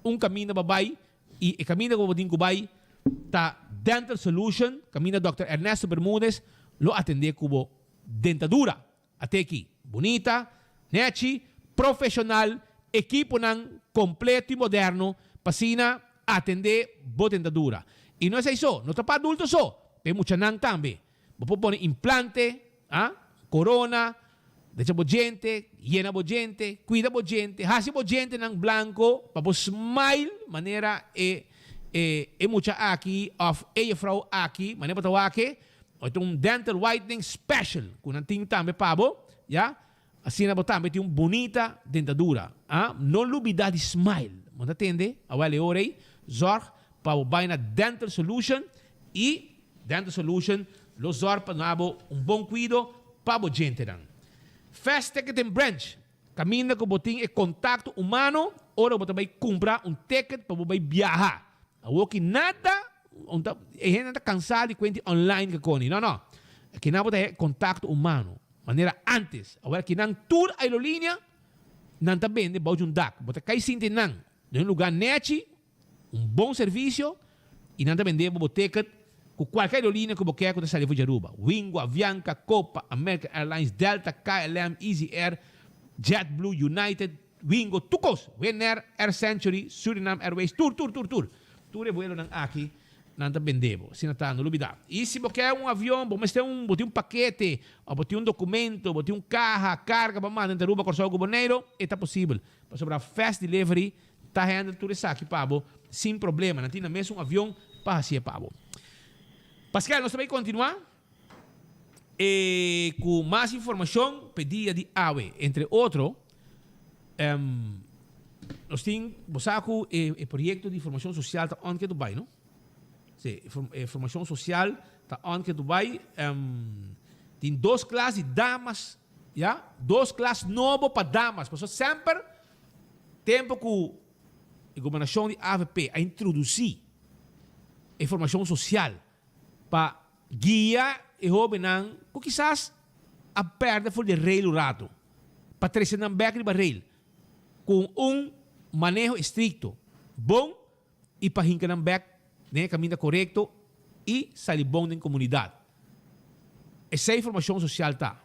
un caminda pa bay y e caminda cu bo tin cu bay ta Dental Solution, caminda Dòkter Ernesto Bermudez lo atende cu bo dentadura. Ate aki, bunita, nechi, profesional, ekiponan completo y moderno pa asina atende bo dentadura. Y no esey so, no ta pa adulto so, pa e muchanan tambe. Bo por pone implante, ah, corona, decha bo djente, yena bo djente, cuida bo djente, haci bo djentenan blanco pa bo smile manera e e e mucha aki of e juffrouw aki, manera bo ta wak e, o ta un dental whitening special cu nan tin tambe pa bo, ya. Asina bo tambe tin un bunita dentadura, ah. No lubida di smile. Bo ta tende? Awel e ora ei, zorg pa bo bai na Dental Solution y Dental Solution lo zorg pa duna bo un bon cuido pa bo djentenan. Fast Ticketing Branch, caminda cu bo tin e contacto humano ora bo ta bai cumpra un ticket pa bo bai biaha. Awoki nada, e hendenan ta cansa di cuenti online ke coni. No, no. Akinan bo ta haya e contacto humano. Manera antes. Awor aki nan tur aerolínea nan ta bende bou di un dak. Bo ta kai sinti nan den un lugar nechi, un bon servicio y nan ta bende bo bo ticket cu cualke aerolínea cu bo kier cu ta sali for di Aruba. Wingo, Avianca, Copa, American Airlines, Delta, KLM, Easy Air, JetBlue, United, Wingo, tur cos. Winair, Air Century, Suriname Airways, tur, tur, tur, tur. Tur e vuelonan aki Nan ta bende bo. Asina ta, no lubida. I si bo ke un avion, bo mester un, bo tin un pakete, of bo tin un documento, bo tin un kaha, karga pa manda entre Aruba, Kòrsou ku Boneiru, e ta posibel. Pasobra Fast Delivery ta handle tur esaki pa bo sin problema. Nan tin nan mes un avion pa hasié pa bo. Paskel, nos ta bai kontinuá e ku mas informashon p'e dia di awe. Entre otro, Nos tin, bo sa ku e e proyekto di formashon sosial ta on ke Dubai, no? Si, e formashon sosial ta on ke Dubai. Tin dos klas di damas, ya, dos klas nobo pa damas. Pasobra semper tempu ku e gobernashon di avp a introdusí e formashon sosial pa guia e hóbennan ku kisas a pèrdè for di rail un ratu, pa trese nan bèk riba rail ku un maneho estrikto, bon i pa hinka nan bèk den e kaminda korekto i sali bon den komunidat. Esei formashon sosial ta.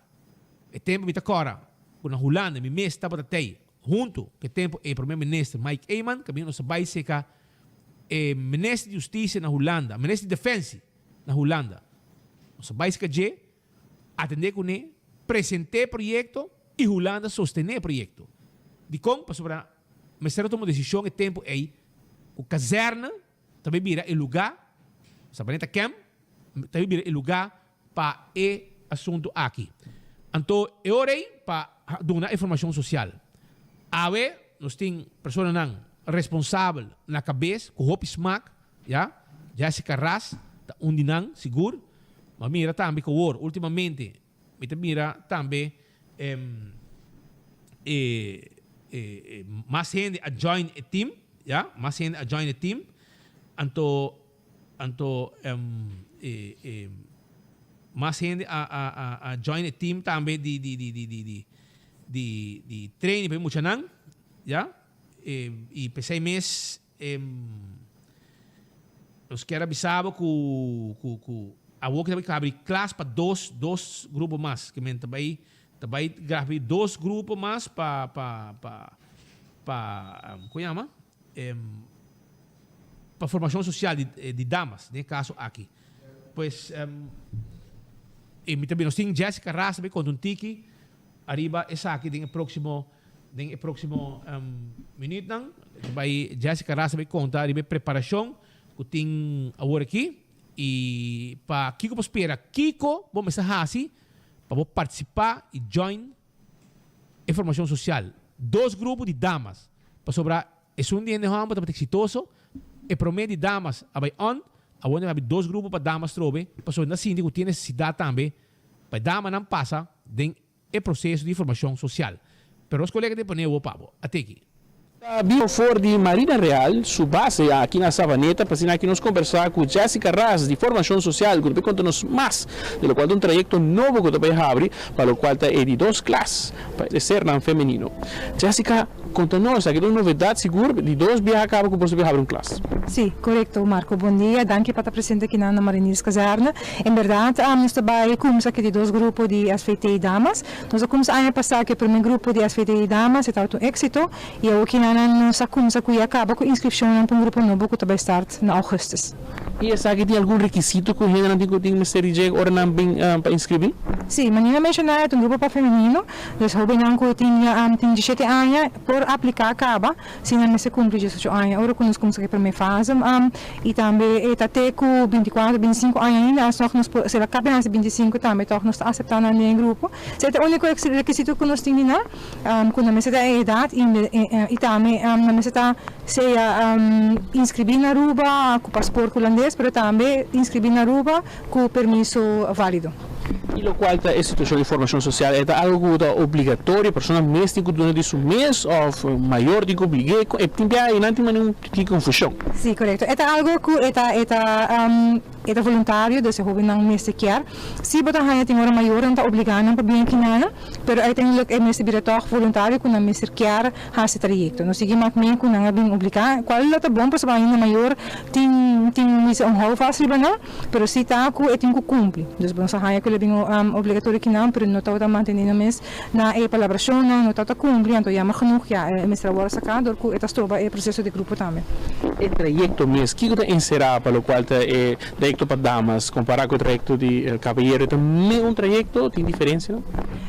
E tempu mi ta kòrda ku na Hulanda mi mes tabata tei huntu ku e tempu ei Prome Minister Mike Eman kaminda nos a bai seka e Minister di Hustisia na Hulanda, Minister di Defensie na Hulanda. Nos a bai seka dje, atendé kuné, present'é e proyekto i Hulanda sostené e proyekto. Dikon? Pasobra mester a tuma un desishon e tempu ei ku kazèrne ta bai bira e lugá, Sabaneta Camp ta bai bira e lugá pa e asuntu aki. Anto e ora ei pa duna e formashon sosial. Awe nos tin personanan responsabel na kabes ku hopi smak, ya. Jessica Ras ta un di nan sigur. Mi a mira tambe ku awor ultimamente mi ta mira tambe e e mas hende a join e team, ya, mas hende a join e team. Anto Anto e e mas hende a a a a join e team tambe di di di di di di di di training pa e muchanan ya e y p'esey mes nos kier a bisa bo ku ku ku awor ki ta bay habri klas pa dos dos grupo mas ke men ta bay ta bay habri dos grupo mas pa pa pa pa kon yama pa formashon sosial di damas den e kaso aki. Pues e mi ta bira nos tin Jessica Ras ta bay konta un tiki ariba esaki den e proksimo den e proksimo minütnan. Ta bay Jessica Ras ta bay konta ariba e preparashon ku tin awor aki i pa kiko bo spera, kiko bo mester hasi pa bo partisipá i join e formashon sosial. Dos grupo di damas, pasobra esun di hende hòmber tabata eksitoso, e promé di damas a bai on, awor nan a habri dos grupo pa damas trobe, pasobra nan sinti ku tin nesesidat tambe pa e damanan pasa den e proseso di formashon sosial. Pero nos kolega ta pone awor pa bo. Ateki. Ta bin for di Marina Real, su base aki na Savaneta, pa asina aki nos kombersá ku Jessica Ras di Formashon Sosial ku ta bai konta nos mas di lokual ta un trayekto nobo ku ta bai habri pa lokual ta e di dos klas pa e sernan femenino. Jessica, konta nos, aki ta un novedat sigur, di dos biaha kaba ku boso ta bai habri un klas. Sí, korekto Marco. Bon dia, danki pa ta presente akinan na Marinierskazerne. En bèrdat nos ta bai kumsa ku e di dos grupo di SVT Damas. Nos a kumsa aña pasá ku e promé grupo di SVT di damas, e tabata un éksito, i awor kinanan nos a kumsa ku ya kaba ku inskripshonnan pa un grupo nobo ku ta bai start na ougùstus. I esaki tin algun rekisito ku hendenan tin ku tin mester di dje ora nan bin pa inskribí? Sí, manera a menshoná e ta un grupo pa femenino, dus hóbennan ku tin ya tin diesshete aña por apliká kaba si nan mester kumpli diesocho aña ora ku nos kumsa ku e promé fase. I tambe e ta te ku bintikuater, bintisinku aña ainda, asina nos por, si el a kapia hasi bintisinku tambe tòg nos ta aseptá nan den e grupo. Esei ta e úniko rekisito ku nos tin di nan, ku nan mester ta e edat i tambe nan mester ta sea inskribí na Aruba ku pasport hulandes, pero tambe inskribí na Aruba ku permiso válido. I lokual ta e situashon di formashon sosial? E ta algu ku ta obligatorio, persona mes tin ku duna di su mes òf mayor tin ku oblig'é? E tin bia einan tin manera un tiki konfushon. Sí, korekto. E ta algu ku e ta e ta e ta voluntario, dus e hóbennan mester kier. Sí bo ta haña tin ora mayornan ta obligá nan pa bin aki nana, pero uiteindelijk e mester bira tòg voluntario ku nan mester kier hasi trayekto. No sigui mak mee ku nan a bin obligá, kual lo ta bon pasobra ainda mayor tin tin bisa un houvast riba nan. Pero si ta ku e tin ku kumpli. Dus bo no sa haña ku el a bin obligatorio kinan, pero no tabata mantene nan mes na e palabrashonnan, no tabata kumpli, anto jammer genoeg ya e mester a wòrdu saká dor ku e ta stroba e proseso di grupo tambe. E trayekto mes, kiko ta enserá pa lokual ta e trayekto pa damas kompará ku e trayekto di kabayero? E ta mes un trayekto? Tin diferensianan?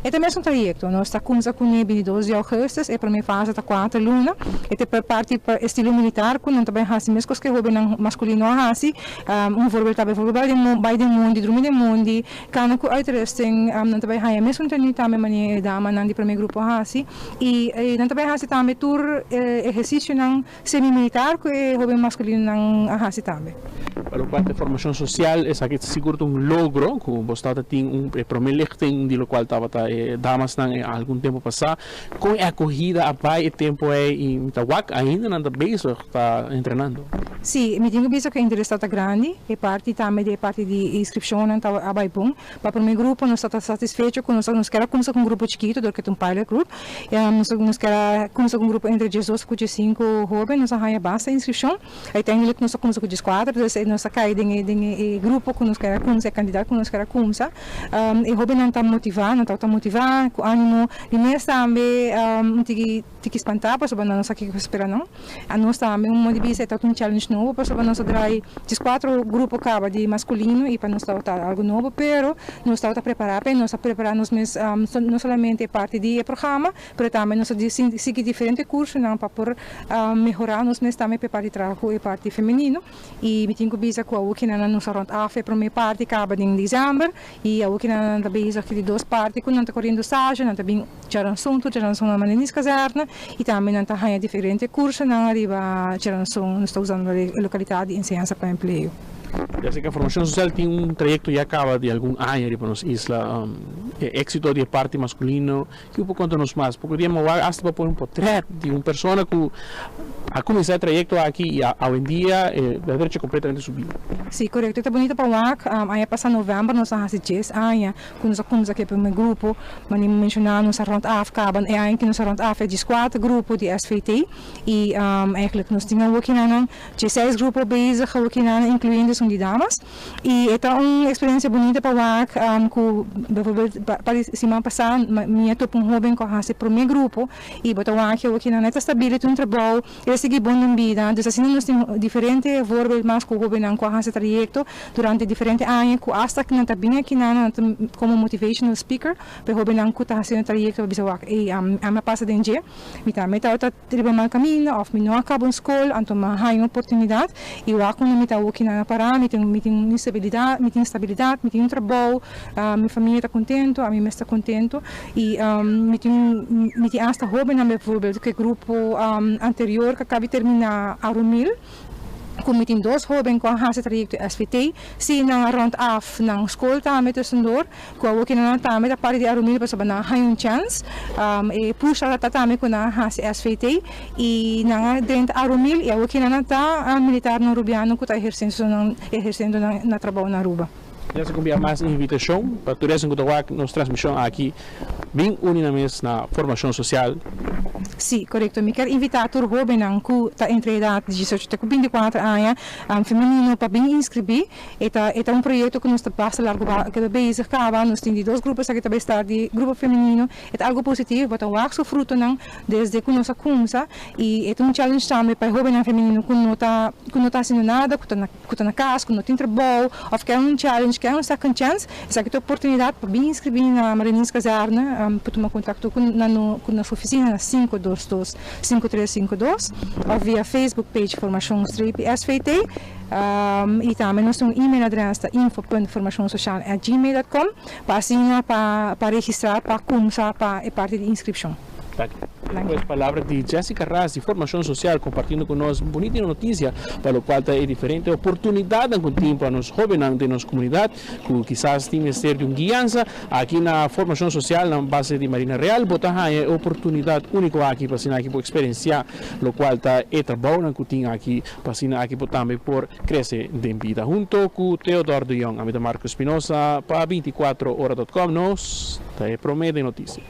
E ta mes un trayekto. Nos ta kumsa kuné bintidos di ougùstus, e promé fase ta kuater luna. E ta per parti pa estilo militar ku nan ta bai hasi meskos ku e hóbennan maskulino a hasi. Un voorbeeld ta bijvoorbeeld bai den bai den mondi, drumi den mondi, kana ku uitrusting, nan ta bai haña mesun tenu tambe manera e damanan di prome grupo a hasi. I nan ta bai hasi tambe tur ehersisionan semi-militar ku e hoben maskulinonan a hasi tambe. Pa lokual ta e formashon sosial, esaki ta sigur ta un logro ku bo tabata tin un e prome lichting di lokual tabata e damasnan e algun tempu pasá. Kon e akohida a bai e tempu ei i mi ta wak ainda nan ta bezig ta entrenando. Sí, mi tin ku bisa ku e interes tabata grandi. E parti tambe di e parti di inskripshonnan tabata a bai bon. Pa promé grupo nos tabata satisfecho ku nos nos ker a kumsa ku un grupo chikitu dor ku e ta un pilot group. Nos nos ker a kumsa ku un grupo entre diesdos ku diesinku hóben. Nos a haña basta inskripshon. Uiteindelijk nos a kumsa ku dieskuater, dus nos a kai den e den e grupo ku nos ker a kumsa, e kandidat ku nos ker a kumsa. E hóbennan ta motivá, nan tabata motivá ku ánimo. Di mes tambe un tiki tiki spantá pasobra nan no sa kiko spera nan. Anos tambe un modo di bisa e tabata un challenge nobo pasobra nos a drai dieskuater grupo kaba di maskulino i pa nos tabata algu nobo pero nos tabata prepará p'e, nos a prepará nos mes no solamente e parti di e programa pero tambe nos a sigui diferente kursonan pa por mehorá nos mes tambe p'e parti traha ku e parti femenino. I mi tin ku bisa ku awor kinan nos a rònt af e promé parti kaba den desèmber i awor kinan nan ta bezig ku di dos parti ku nan ta koriendo stage, nan ta bin djaranson tur djaranson nan manda nis kazèrna i tambe nan ta haña diferente kursonan ariba djaranson nos ta usando e lokalidat di enseñansa pa empleo. Jessica, Formashon Sosial tin un trayekto ya kaba di algun aña riba nos isla. E éksito di e parti maskulino Kico por conta nos mas? Poco dia mi wak hasta pa pone un potret di un persona cu a cuminsa e trayecto aki y awendia e ta drecha completamente su bida. Sí, corecto. E ta bunita pa wak. Aña pasa november nos a haci dies aña cu nos a cuminsa cu e primer grupo. Mane mi menciona nos a rond af caba e aña cu nos a rond af e diescuater grupo di SVT y eigenlijk nos tin awokinan diesseis grupo bezig awokinan incluyendo esun di damas. Y e ta un experiencia bunita pa wak cu bijvoorbeeld pa di siman pasa mi a topa un hoben cu a haci prome grupo y bo ta wak awo kinan e ta stabil e tin un trabou e ta sigui bon den bida. Dus asina nos tin diferente voorbeeld mas cu hobennan cu a haci trayecto durante diferente aña cu hasta nan ta bin akinan nan ta como motivational speaker pa e hobennan cu ta haciendo trayecto pa bisa wak ey ami a pasa den dje mi tambe tabata Riba mal kaminda òf mi no a kaba un skol, anto mi a haña un oportunidat i wak unda mi ta awoki nan a pará. traha, mi tin mi tin mi stabilidat, mi tin stabilidat, mi tin un trabou, mi famia ta contento, ami mes ta contento y mi tin mi tin hasta hobennan bijvoorbeeld cu e grupo anterior cu a caba di termina Arumil cu mi tin dos hoben cu a haci trayecto SVT, si nan a rond af nan school tambe tussendoor. Ku awor ki nan tambe ta parti di Arumil pasobra nan a haña un chèns. E push tabata tambe ku nan a hasi SVT i nan a drenta Arumil i awor ki nan ta militarnan Rubiano ku ta ehersendo nan na trabou na Aruba. Ya sa kumpia mas invitashon pa tur esun ku ta wak nos transmishon aki bin uni nan mes na Formashon Sosial. Sí, korekto. Mi kier invitá tur hóbennan ku ta entre edat di diesocho te ku bintikuater aña, femenino, pa bin inskribí. E ta e ta un proyecto cu nos ta basta largo ba keda bezig caba, nos tin di dos grupo esaki ta bay start di grupo femenino, e ta algo positivo, bo ta wak su frutonan desde cu nos a cumsa y e ta un challenge tambe pa e hobennan femenino cu no ta cu no ta haciendo nada, cu ta na cu ta na cas, cu no tin trabou of kier un challenge, kier un second chance, esaki ta oportunidad pa bin inscribi na Mariniers Kazerne, por tuma contacto cu na no cu nos oficina na sinku dos dos sinku tres sinku dos of via Facebook page Formacion Streepie SVT. I tambe nos tin un email adres ta info punt formationsocial at gmail dot com pa asina pa pa registra pa kumsa pa e parti di inskripshon. Danki. Pues palabra di Jessica Ras di Formacion Social compartiendo cu nos bunita noticia pa locual ta e diferente oportunidadnan cu tin pa nos hobennan den nos comunidad cu kisas tin mester di un guiansa. Aki na Formacion Social na base di Marina Real bo ta haña e oportunidad unico aki pa asina aki bo experiencia locual ta e trabounan cu tin aki Pa asina aki bo tambe por crece den bida. Hunto cu Theodore de Jong, ami ta Marco Espinosa pa binticuatro ora dot com. Nos ta e prome den noticia.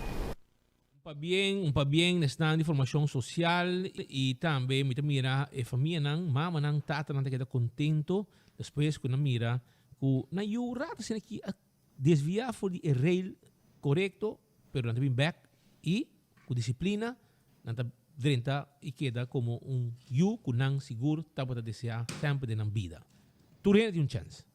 Un pabien, un pabien na esnan di formacion social y tambe mi ta mira e famianan, mamanan, tatanan ta keda contento despues cu nan mira cu nan yu rato asina aki a desvia for di e rail corecto pero nan ta bin bek y cu disciplina Nan ta drenta i keda komo un yu ku nan sigur tabata deseá semper den nan bida. Tur hende tin un chèns.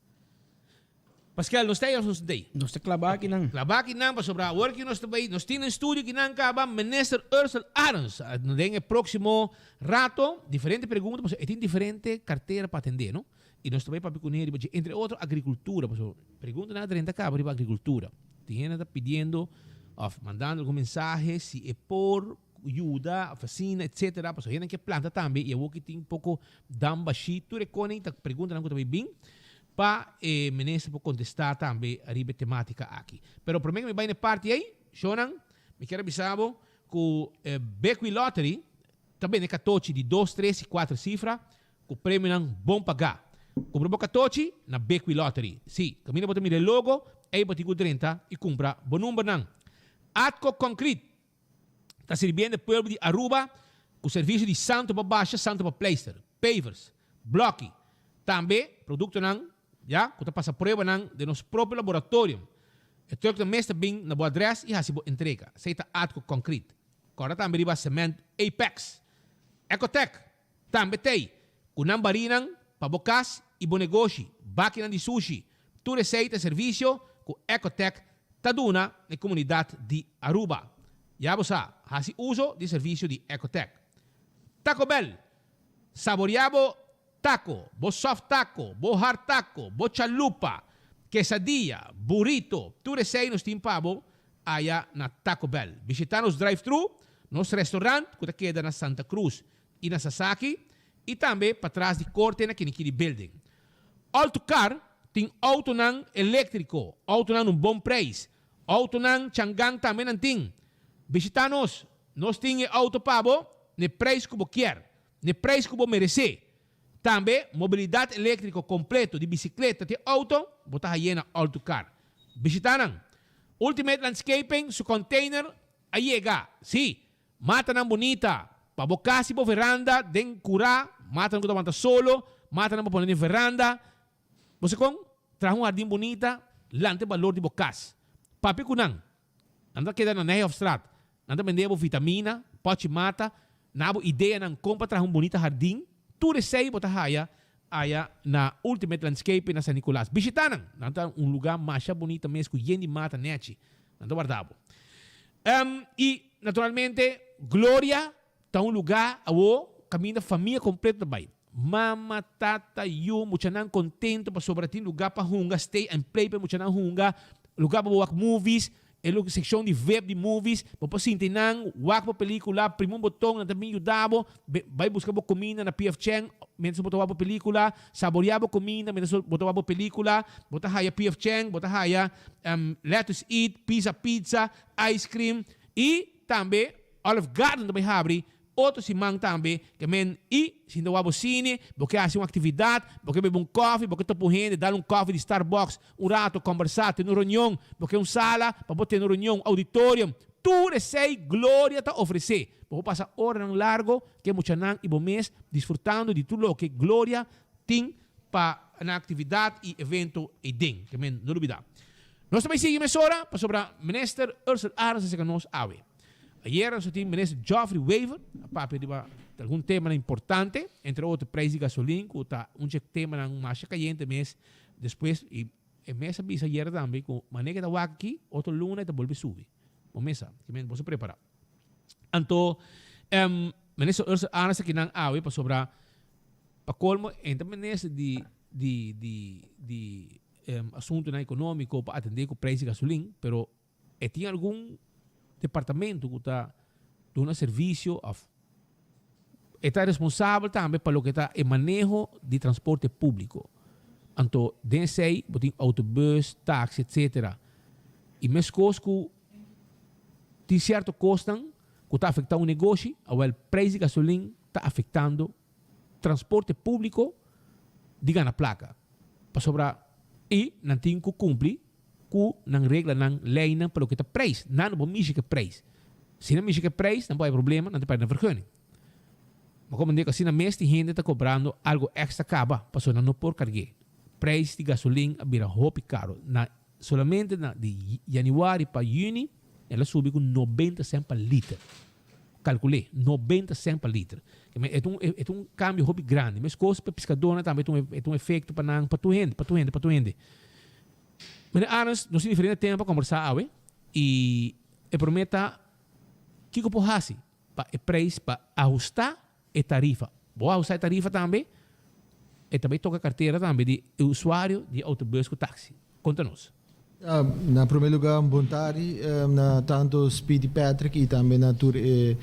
Paskel, nos ta ei òf nos no ta ei? Nos ta klabá akinan. Klabá akinan pasobra awor ki nos ta bai, nos tin den studio akinan kaba Minister Ursell Arends. Den e próksimo rato diferente pregunta pasobra e tin diferente kartera pa atendé, no? I nos ta bai papia kuné riba dje, entre otro agrikultura, pasobra preguntanan a drenta kaba riba agrikultura. Tin hende ta pidiendo òf mandando algun mensahe si e por yuda òf asina etcetera, pasobra hendenan ke planta tambe i awor ki tin poko dam bashí. Tur e konen ta preguntanan ku ta bai bin pa e minister por kontestá tambe riba e temátika aki. Pero promé ku mi bai na e parti ei, shownan, mi kier a bisa bo ku Bekwee Lottery ta bende katochi di dos, tres i kuater sifra Ku premionan bon pagá. Kumpra bo katochi na Bekwee Lottery. Sí, kaminda bo ta mira e logo, ei bo tin ku drenta i kumpra bo numbernan. Atco Concrete ta sirbiendo e pueblo di Aruba ku servisio di santo pa basha, santo pa pleister, pavers, bloki. Tambe produktonan ya ku ta pasa pruebanan den nos propio laboratorium. E trucknan mes ta bin na bo adrès i hasi bo entrega. Esei ta Atco Concrete. Kòrda tambe riba cement Apex. Ecotec Tambe t'ei, ku nan barinan pa bo kas i bo negoshi, bakinan di sushi, tur esei ta servisio ku Ecotec ta duna na e komunidat di Aruba. Ya bo sa, hasi uso di servisio di Ecotec. Taco Bell, Saboria bo taco, bo soft taco, bo hard taco, bo chalupa, quesadilla, burrito, tur esei nos tin pa bo aya na Taco Bell. Bishita nos drive-thru, nos restaurant ku ta keda na Santa Cruz i na Sasaki i tambe patras di korte na Kinikini Building. Autocar tin autonan eléktriko, autonan un bon preis, autonan Changan tambe nan tin. Bishita nos, nos tin e auto pa bo n'e preis ku bo kier, n'e preis ku bo meresé. Tambe mobilidat eléktriko kompleto di bisikleta te auto bo ta haye na Autocar. Bishita nan. Ultimate Landscaping su container a yega, sí, Matanan bunita pa bo kas i bo veranda den kurá, matanan ku ta wanta solo, matanan pa pone den veranda. Bo sa kon? Traha un hardin bunita, lanta e balor di bo kas. Papia ku nan. Nan ta keda na Nijhofstraat. Nan ta bende bo vitamina, pòchi mata, na bo ideanan kon pa traha un bunita hardin. Tur esei bo ta haya aya na Ultimate Landscaping na San Nicolas. Bishita nan! Nan ta un lugá masha bunita mes ku yen di mata nèchi. Nan ta warda bo. I naturalmente Gloria ta un lugá awo kaminda famia kompleto ta bai. Mama, tata, yu, muchanan contento pasobra tin lugar pa hunga, stay and play pa e muchanan hunga, lugar pa bo wak movies, e seccion di vip di movies, bo por sinti nan, wak bo pelicula, primi un boton, nan ta bin yuda bo, bay busca bo cuminda na PF Chang mientras bo ta wak bo pelicula, saborea bo cuminda mientras bo ta wak bo pelicula, bo ta haya PF Chang, bo ta haya Lettuce Eat, Pizza Pizza, ice cream y tambe Olive Garden ta bay habri Otro siman tambe ke men i sinta wak bo sine, bo ke hasi un aktividat, bo ke bebe un kòfi, bo ke topa un hende, dal un kòfi di Starbucks un rato, kòmbersá, tene un reunion, bo ke un sala pa bo tene un reunion, un auditorium. Tur esei Gloria ta ofresé. Bo por pasa oranan largo ke muchanan i bo mes disfrutando di tur loke Gloria tin pa nan aktividat i evento eiden. Ke men no lubidá. Nos ta bai sigui mesora pasobra Minister Ursell Arends a seka nos awe. Ayera nos a tin Minister Geoffrey Wever a papia riba algun temanan importante, entre otro prijs di gasolin cu ta un dje temanan masha cayente mes despues y e mes a bisa ayera tambe cu manera ke ta wak aki otro luna e ta bolbe subi. Bo mes sa, ki men boso prepara. Anto Minister Ursell Arends akinan awe pasobra pa colmo e ta minister di di di di asuntonan economico pa atende cu prijs di gasolin pero E tin algun departamento ku ta duna servisio òf e ta responsabel tambe pa loke ta e maneho di transporte públiko. Anto den esei bo tin autobus, taksi etsetera. I meskos ku tin sierto kosnan ku ta afektá un negoshi, awèl preis di gasolin ta afektando transporte públiko di gana plaka. Pasobra i nan tin ku kumpli ku nan reglanan, leinan pa loke ta prijs. Nan no por mishi ku e prijs. Si nan mishi ku e prijs, nan por hay problema, nan ta perde nan vergunning. Ma komo ku asina mes tin hende ta kobrando algu èkstra kaba pasobra nan no por karg'é. Prijs di gasolin a bira hopi karo. Na solamente na di yanüari pa yüni el a subi ku nobenta sènt pa liter. Kalkul'é, nobenta sènt pa liter. E ta un e ta un kambio hopi grandi. Meskos pa e piskadónan tambe e ta un e ta un efekto pa nan, pa tur hende, pa tur hende, pa tur hende. Meneer Arends, nos tin diferente tema pa kombersá awe i e promé ta kiko por hasi pa e preis pa ahustá e tarifa. Bo ahustá e tarifa tambe e ta bai toka kartera tambe di e usuario di e autobus ku taksi. Konta nos. Na promé lugá un bon tardi na tanto Speedy Patrick i tambe na tur e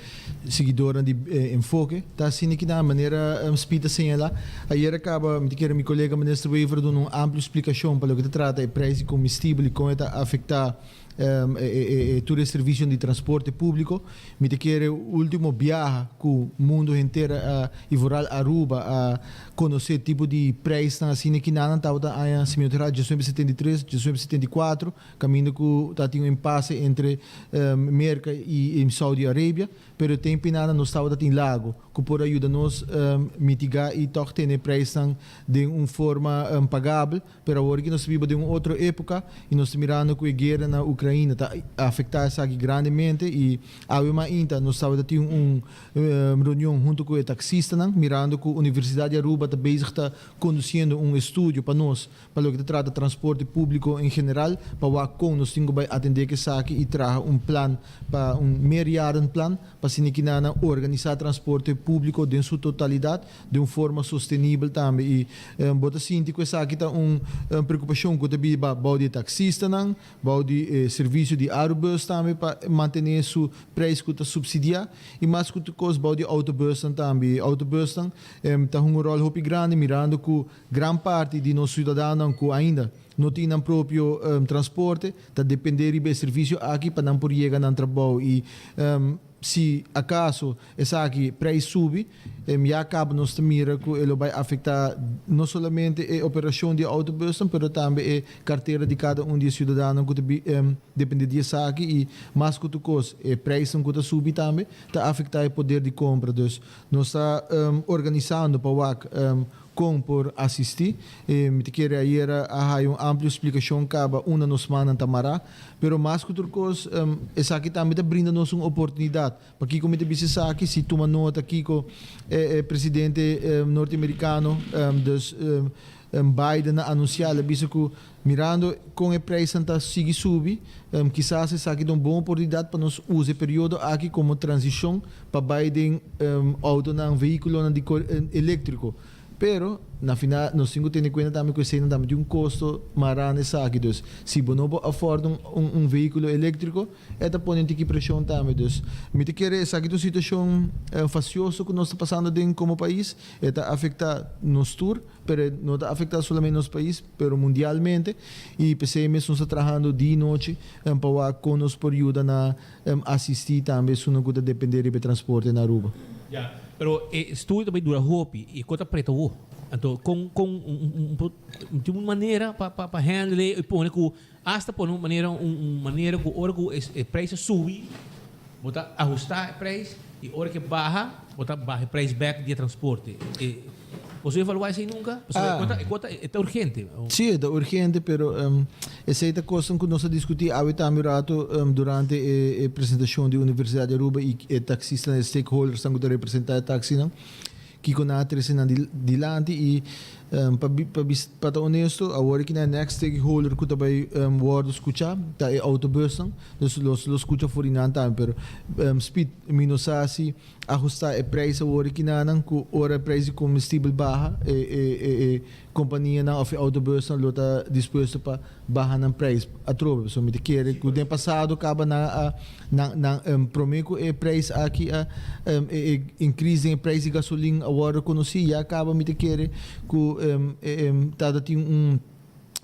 siguidornan di Enfoke. Ta asina ki na manera Speed a señala. Ayer a caba, mi ta kere mi colega Minister Wever a duna un amplio splicacion pa loke ta trata e prijs di comestibel y con e ta afecta e tur e servicionan di transporte publico. Mi ta kere ultimo biaha cu mundo henter a y vooral Aruba a conoce tipo di prijsnan asina ki nan tabata aña, si mi no ta erra, 1973, 1974, caminda cu ta tin un impasse entre Merca y Saudi Arabia. Pero e tempinan nos tabata tin lago ku por a yuda nos mitigá i tòg tene preisnan den un forma pagabel. Pero awor ki nos ta biba den un otro époka i nos ta mirando ku e guera na Ukraina ta afektá esaki grandemente i awe mainta nos tabata tin un reunion huntu ku e taksistanan mirando ku Universidat di Aruba ta bezig ta kondusiendo un estudio pa nos Pa loke ta trata transporte públiko en general, pa wak kon nos tin ku bai atendé ku esaki i traha un plan pa un meerjarenplan pa asina kina nan organisá transporte públiko den su totalidat den un forma sostenibel tambe. I bo ta sinti ku esaki ta un preokupashon ku ta biba bou di e taksistanan, bou di e servisio di Arubus tambe pa mantené su preis ku ta supsidiá i mas ku tur kos bou di outobusnan tambe. E outobusnan ta hunga un ròl hopi grandi mirando ku Gran parti di nos ciudadanonan cu ainda no tin nan propio transporte ta depende riba e servicio aki pa nan por yega nan trabou y si acaso esaki prijs subi ya caba nos ta mira cu e lo bay afecta no solamente e operacion di e autobusnan pero tambe e cartera di cada un di e ciudadanonan cu ta depende di esaki y mas cu tur cos e prijsnan cu ta subi tambe ta afecta e poder di compra. Dus nos ta organisando pa wak Kon por asistí? Mi ta kere ayera a haya un amplio splikashon kaba unda nos mannan ta mará. Pero mas ku tur kos, esaki tambe ta brinda nos un oportunidat. Pakiko mi ta bisa esaki? Si tuma nota kiko e presidente norteamerikano, dus Biden a anunsiá, el a bisa ku mirando kon e preisnan ta sigui subi, kisas esaki ta un bon oportunidat pa nos usa e periodo aki komo transishon pa bai den outonan, vehíkulonan di eléktriko. Pero, na final, nos tin ku tene kuenta tambe ku eseinan tambe tin un kosto mará na esaki. Dus, si bo no por afòrd un un un vehíkulo eléktriko, e ta pone un tiki preshon tambe. Dus, mi ta kere esaki ta un situashon fasioso ku nos ta pasando den komo pais. E ta afektá nos tur, pero e no ta afektá solamente nos pais, pero mundialmente. I p'esei mes nos ta trahando di i nochi pa wak kon nos por yuda na asistí tambe esunnan ku ta dependé riba e transporte na Aruba. Ya, pero e estudio ta bai dura hopi i e kos ta preta awo. Anto kon kon un un un tin un manera pa pa pa handle i pone ku hasta pone un manera un un manera ku ora ku e prijs a subi bo ta ahusta e prijs i ora ku e baha bo ta baha e prijs bek di e transporte. E Boso evaluá esei nunka? Pasobra e kos ta e kos ta e ta urgente. Sí, e ta urgente, pero esei ta kosnan ku nos a diskutí awe tambe un rato durante e presentashon di Universidat di Aruba i e taksistanan, e stakeholdersnan ku ta representá e taksinan, kiko nan a trese nan dilanti i pa pa pa ta honesto awor aki nan e next stakeholder ku ta bai wòrdu skuchá ta e autobusnan, dus nos lo skucha for di nan tambe, pero Speed mi no sa si Ahustá e prijs awor i kinanan ku ora e prijs di komestibel baha e e e e kompanianan òf e autobusnan lo ta dispuesto pa baha nan prijs atrobe. Pasobra mi ta kere ku den pasado kaba nan a nan nan promé ku e prijs aki a e e inkris den e prijs di gasolin a wòrdu konosí ya kaba mi ta kere ku e tabata tin un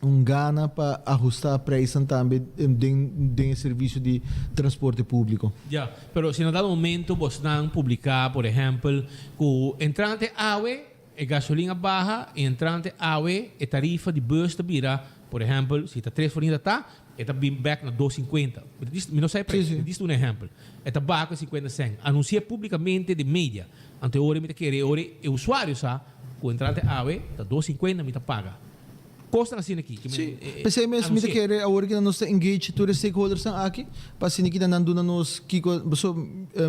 un gana pa ahustá prijsnan tambe den den e servisio di transporte públiko. Ya, pero si na dado momento bosnan publiká, por ehèmpel, ku entrante awe e gasolin a baha i entrante awe e tarifa di bus ta bira, por ehèmpel, si ta tres florin ta ta, e ta bin bèk na dos sinkuenta. Mi ta dis, mi no sa e prijs, mi ta dist un ehèmpel. E ta baha ku e sinkuenta sèn. Anunsi'é públikamente den media. Anto e ora mi ta kere, e ora e usuario sa ku entrante awe ta dos sinkuenta mi ta paga. Kosnan asina aki. Ki Sí, p'esei mes mi ta kere awor ki nos ta engage tur e stakeholdersnan aki pa asina ki nan duna nos kiko paso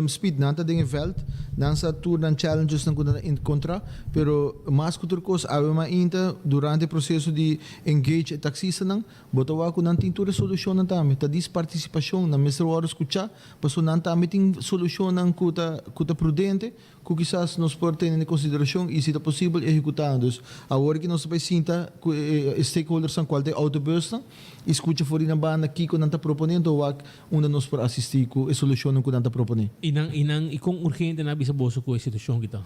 Speed nan ta den e veld, nan sa tur nan challengesnan ku nan ta enkontra, pero mas ku tur kos awe mainta durante e proseso di engage e taksistanan bo ta wak ku nan tin tur e solushonnan tambe. Ta dis partisipashon, nan mester wòrdu skuchá paso nan tambe tin solushonnan ku ta ku ta prudente Ku kisas nos por tene den konsiderashon i si ta posibel ehekutá. Dus awor ki nos ta bai sinta ku e stakeholdersnan kual ta e autobusnan i skucha for di nan banda kiko nan ta proponé anto wak unda nos por asistí ku e solushonnan ku nan ta proponé. I nan i nan i kon urgente nan a bisa boso ku e situashon ki ta?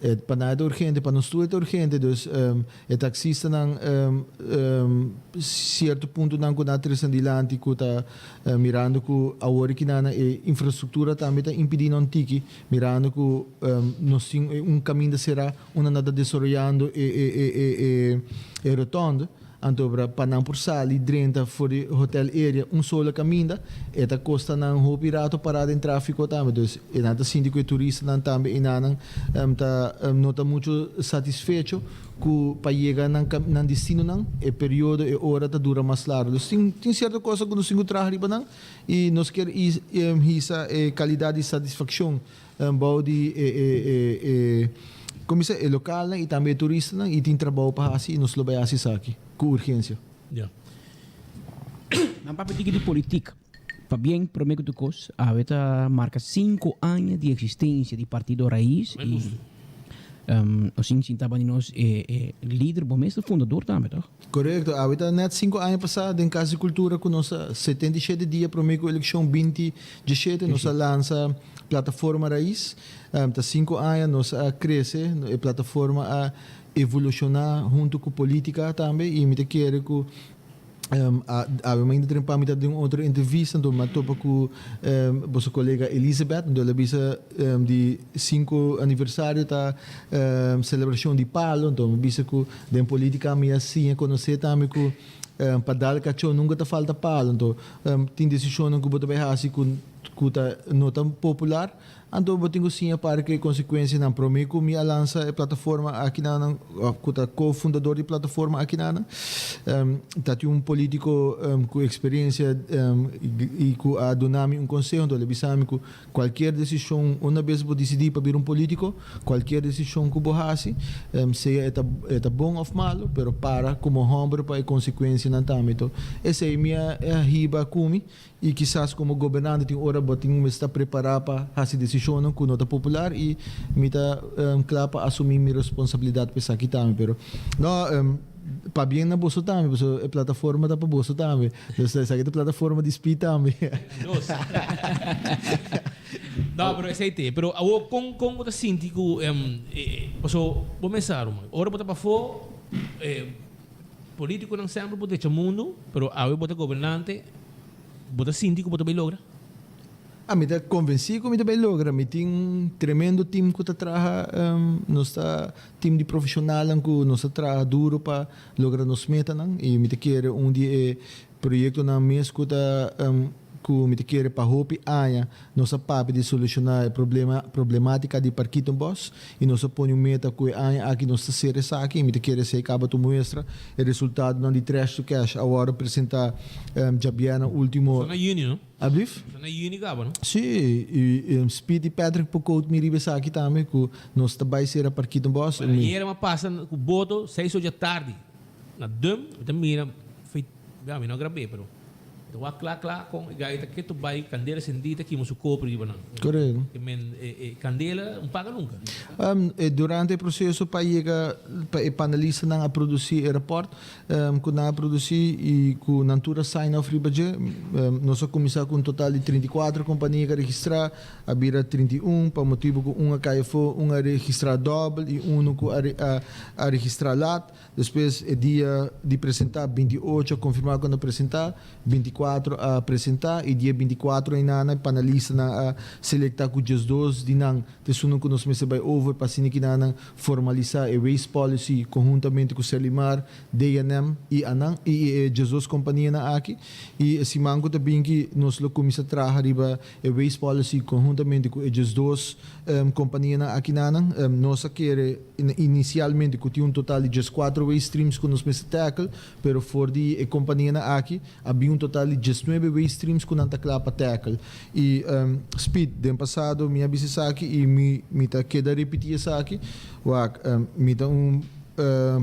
E pa nan e ta urgente, pa nos tur e ta urgente. Dus e taksistanan sierto puntonan ku nan a trese nan dilanti ku ta mirando ku awor ki nan e infrastruktura tambe ta impidí nan tiki. Mirando cu nos tin un caminda cera unda nan ta desaroyando e rotonde, anto pa nan por sali drenta for di hotel area un solo caminda, e ta costa nan hopi rato para den trafico tambe. Dus e nan ta sinti cu e turistanan tambe enanan ta no ta mucho satisfecho cu pa yega nan nan destinonan e periodo, e ora ta dura mas largo. Dus tin tin cierto cosa cu nos tin cu traha riba nan. I nos kier hisa e kalidat di satisfakshon bou di e komo bisa e lokalnan i tambe e turistanan i tin trabou pa hasi i nos lo bai hasi esaki ku urgensia. Ya. Nan papia tiki di politik. Pabien prome ku tur kos awe ta marka sinku aña di eksistensia di Partido Raiz i nos tin sinta bani nos e lider bo mes ta fundador tambe toch? Korekto, awe ta nèt sinku aña pasá den Kas di Kultura ku nos a 77 dia promé ku elekshon binti diesshete nos a lansa Plataforma Raiz. Ta sinku aña nos a krese, e plataforma a evolushoná huntu ku polítika tambe i mi ta kere ku Awe mainta trempa mi ta den un otro entrevista anto mi a topa ku boso kolega Elizabeth anto el a bisa di sinku aniversario ta selebrashon di palo anto mi bisa ku den politika mi a siña konosé tambe ku pa dal kachó nunka ta falta palo anto tin desishonnan ku bo ta bai hasi ku ku ta no ta popular. Anto bo tin ku siña para ku e konsekuensianan. Promé ku mi a lansa e plataforma akinanan, òf ku ta ko-fundador di plataforma akinanan, ta tin un polítiko ku eksperensia i ku a duna mi un konseho. Anto el a bisa mi ku kualkier desishon, una bes bo disidí pa bira un polítiko, kualkier desishon ku bo hasi, sea e ta e ta bon òf malu, pero para komo hòmber pa e konsekuensianan tambe. Anto esei mi a hiba ku mi. I kisas komo gobernante tin ora bo tin mester ta prepará pa hasi desishon. desishonnan ku no ta popular i mi ta kla pa asumí mi responsabilidat pa esaki tambe. Pero no, pabien na boso tambe, pasobra e plataforma ta pa boso tambe. Dus esaki ta plataforma di Speed tambe. Nos. No, pero esei te. Pero awor kon kon bo ta sinti ku paso bo mester sa ruman, ora bo ta pafó politikonan semper bo drecha mundu, pero awe bo ta gobernante, bo ta sinti ku bo ta bai logra? A mi ta konvensí ku mi ta bai logra. Mi tin un tremendo tim ku ta traha, nos ta tim di profeshonalnan ku nos ta traha duru pa logra nos metanan i mi ta kere un di e proyektonan mes ku ta ku mi ta kere pa hopi aña nos a papia di solushoná e problema problematika di Parkietenbos i nos a pone un meta ku e aña aki nos ta sera esaki i mi ta kere esei kaba ta muestra e resultadonan di Trash to Cash a wòrdu presentá djabièrnè último. Sa na yüni no? Ablief? Sa na yüni kaba no? Sí, i Speed i Patrick por kout mi riba esaki tambe ku nos ta bai sera Parkietenbos. Bueno, ayera mi a pasa ku boto seis ocho tardi na Dum, mi ta mira fei, ya mi no a grab'é pero mi ta wak kla kla kon e gai ta ketu bai kandela sendí ta kima su koper riba nan. Korekto. Ke men e kandela un paga nunka. Durante e proseso pa yega pa e panelistanan a produsí e rapòrt, Ku nan a produsí i ku nan tur a sign off riba dje. Nos a kuminsá ku un total di 34 kompania ku a registrá, a bira 31 pa motibu ku un a kai afó, un a registrá dòbel i unu ku a a registrá lat. Despues e dia di presentá, 28 a konfirmá ku nan a presentá, 24 a presentá i dia 24 einan e panelistanan a selektá ku 12 di nan ta esunnan ku nos mester bai over pa asina ki nan Formalisá e Waste Policy konhuntamente ku Serlimar, DNM i anan i e 12 kompanianan aki. I e siman ku ta bin ki nos lo kuminsá traha riba e Waste Policy konhuntamente ku e 12 kompanianan aki nanan. Nos a kere inisialmente ku tin un total di 14 waste streams ku nos mester tackle, pero for di e kompanianan aki a bin un total di 19 waste streams ku nan ta kla pa tackle. I Speed, den pasado mi a bisa esaki i mi mi ta keda ripití esaki, wak, mi ta un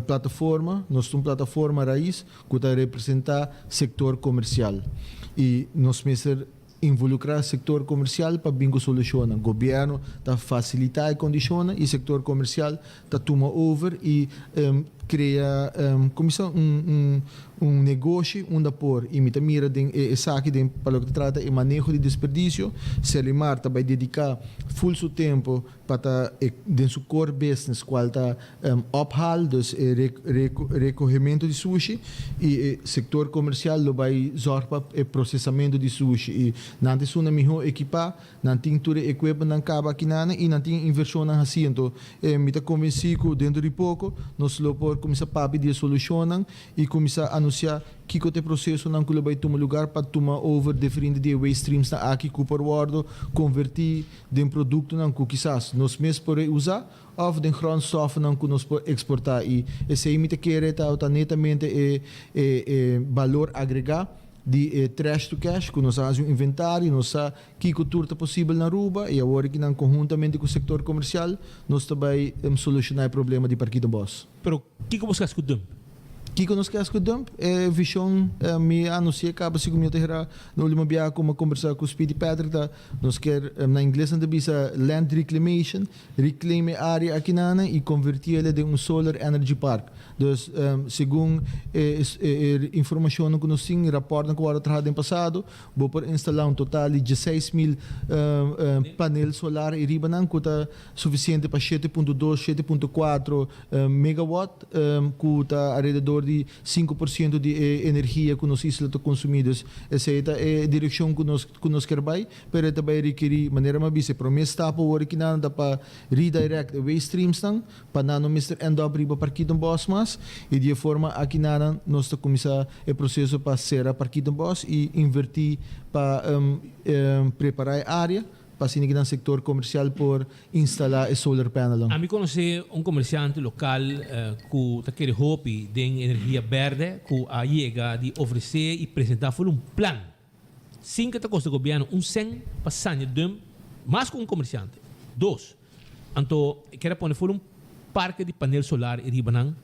plataforma, nos ta un plataforma rais ku ta representá sektor komersial i nos mester involukrá sektor komersial pa bin ku solushonnan. Gobièrnu ta fasilitá e kondishonnan i sektor komersial ta tuma over i krea, kuminsá un un Un negoshi unda por y mi ta mira den e esaki den pa loke ta trata e maneho di desperdicio, Serlimar ta bay dedica full su tempo pa ta e den su core business cual ta ophaal, dus e recogemento di sushi y e sector comercial lo bay zorg pa e procesamento di sushi y nan ta esunnan miho equipa Nan tin tur e equipmentnan caba akinan y nan tin e inversionnan haci. Anto mi ta convenci cu dentro di poco nos lo por cuminsa papia di e solucionnan y cuminsa anuncia kico ta e procesonan cu lo bay tuma lugar pa tuma over diferente di e waste streamsnan aki cu por wordo converti den productonan cu kisas nos mes por reusa of den grondstoffennan cu nos por exporta. Y esey mi ta kere ta netamente e e balor agrega. Di e trash to cash ku nos a hasi un inventario, nos sa kiko tur ta posibel na Aruba i awor aki nan konhuntamente ku sektor komersial nos ta bai solushoná e problema di Parkietenbos. Pero kiko bo skes ku dump? Kiko nos skes ku dump? E vishon mi a anunsi'é kaba si ku mi no ta hera na ultimo biaha ku mi a kombersá ku Speedy Patrick ta nos kier na ingles nan ta bisa land reclamation, Reclaim e area akinanan y converti el den un solar energy park. Dus, segun e e informacionnan cu nos tin, raportnan cu worde traha den pasado, bo por instala un total di 16.000 panel solar e riba nan cu ta suficiente pa 7.2, 7.4 megawatt, cu ta alrededor di 5% di e energia cu nos isla ta consumi. Dus, esey ta e direccion cu nos cu nos kier bay. Pero e ta bai rekerí, manera mi a bisa, e promé stap awor aki nan ta pa redirect e waste streamsnan, pa nan no mester end up riba Parkietenbos mas, i di e forma aki nan nos ta kuminsá e proseso pa sera Parkietenbos i invertí pa prepará e área pa asina ki nan sektor komersial por instalá e solar panelnan. Ami konosé un komersiante lokal ku ta kere hopi den energia bèrdè ku a yega di ofresé i presentá ful un plan Sin ke ta kosta gobièrnu un sèn pa sanja dump mas ku un komersiante. Dos, anto e kier a pone for un parke di panel solar i riba nan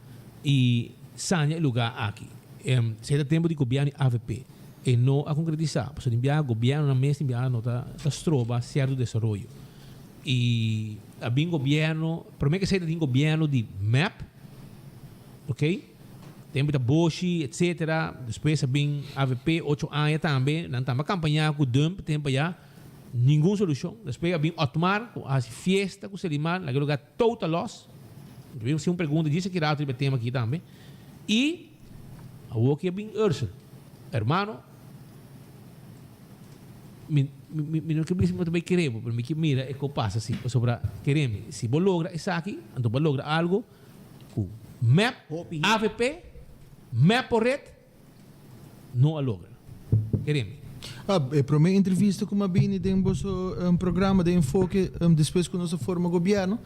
i sanja e lugá aki. Esei ta tempu di gobièrnu di avp. E no a konkretisá, pasobra tin biaha gobièrnunan mes tin biaha no ta ta stroba sierto desaroyo. Y a bin gobierno, prome que esey ta tin gobierno di mep, ok, tempo ta Boshi etcetera, despues a bin avp ocho aña tambe, nan tambe a campaña cu dump tempo aya, ningun solucion. Despues a bin Otmar cu a haci fiesta cu Selimar, na ke lugar total loss. Mi ta bin haci un pregunta djis aki rato riba e tema aki tambe. Y awoki a bin Ursell, hermano, Mi, mi, mi no ke bisa mi ta bai kere bo, pero mi ke mira e ko pasa si. Pasobra, kere mi, si bo logra esaki, anto bo a logra algo ku mep, avp, mep por red no a logra. Kere mi. Ah, e prome entrevista ku mi a bini den boso programa den Enfoke despues ku nos a forma gobierno,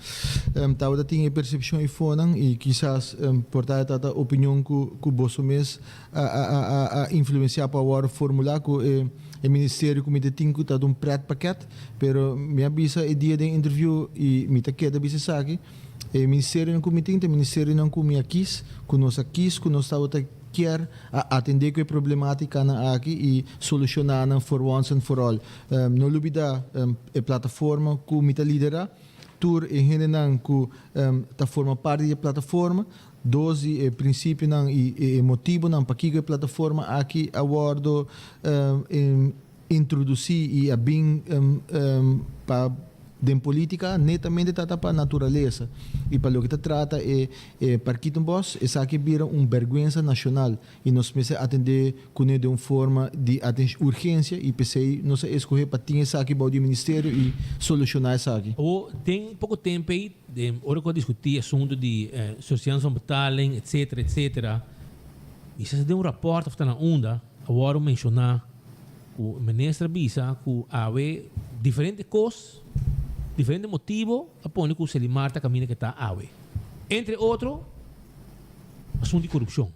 tabata tin e persepshon ei fonan i kisas por ta e tabata opinion ku ku boso mes a a a a influencia pa wòrdu formulá ku e e ministerio ku mi ta tin ku ta un pret pakèt, pero mi a bisa e dia den interview i mi ta keda bisa esaki, e ministerionan ku mi tin ta ministerionan ku mi a kis, ku nos a kis, ku nos tabata kier a atendé ku e problemátikanan aki i solushoná nan for once and for all. No lubidá e plataforma ku mi ta liderá, tur e hendenan ku ta forma parti di e plataforma, Dos di e prinsipionan i e motibonan pakiko e plataforma aki a wòrdu introdusí i a bin pa den polítika netamente ta ta pa naturalesa i pa loke ta trata e Parkietenbos esaki a bira un bèrgwensa nashonal i nos mester atendé kuné den un forma di urgensia i p'esei nos a eskohé pa tin esaki bou di e ministerio i solushoná esaki. Awor, den poko tempu ei, den ora ku a diskutí asuntu di surseance van betaling, etcetera, etcetera, mi sa si den un rapòrt òf ta na unda a wòrdu menshoná ku e minister a bisa ku awe diferente kos, diferente motibo a pone ku Selimar ta kaminda ke ta awe. Entre otro, asuntu di korupshon.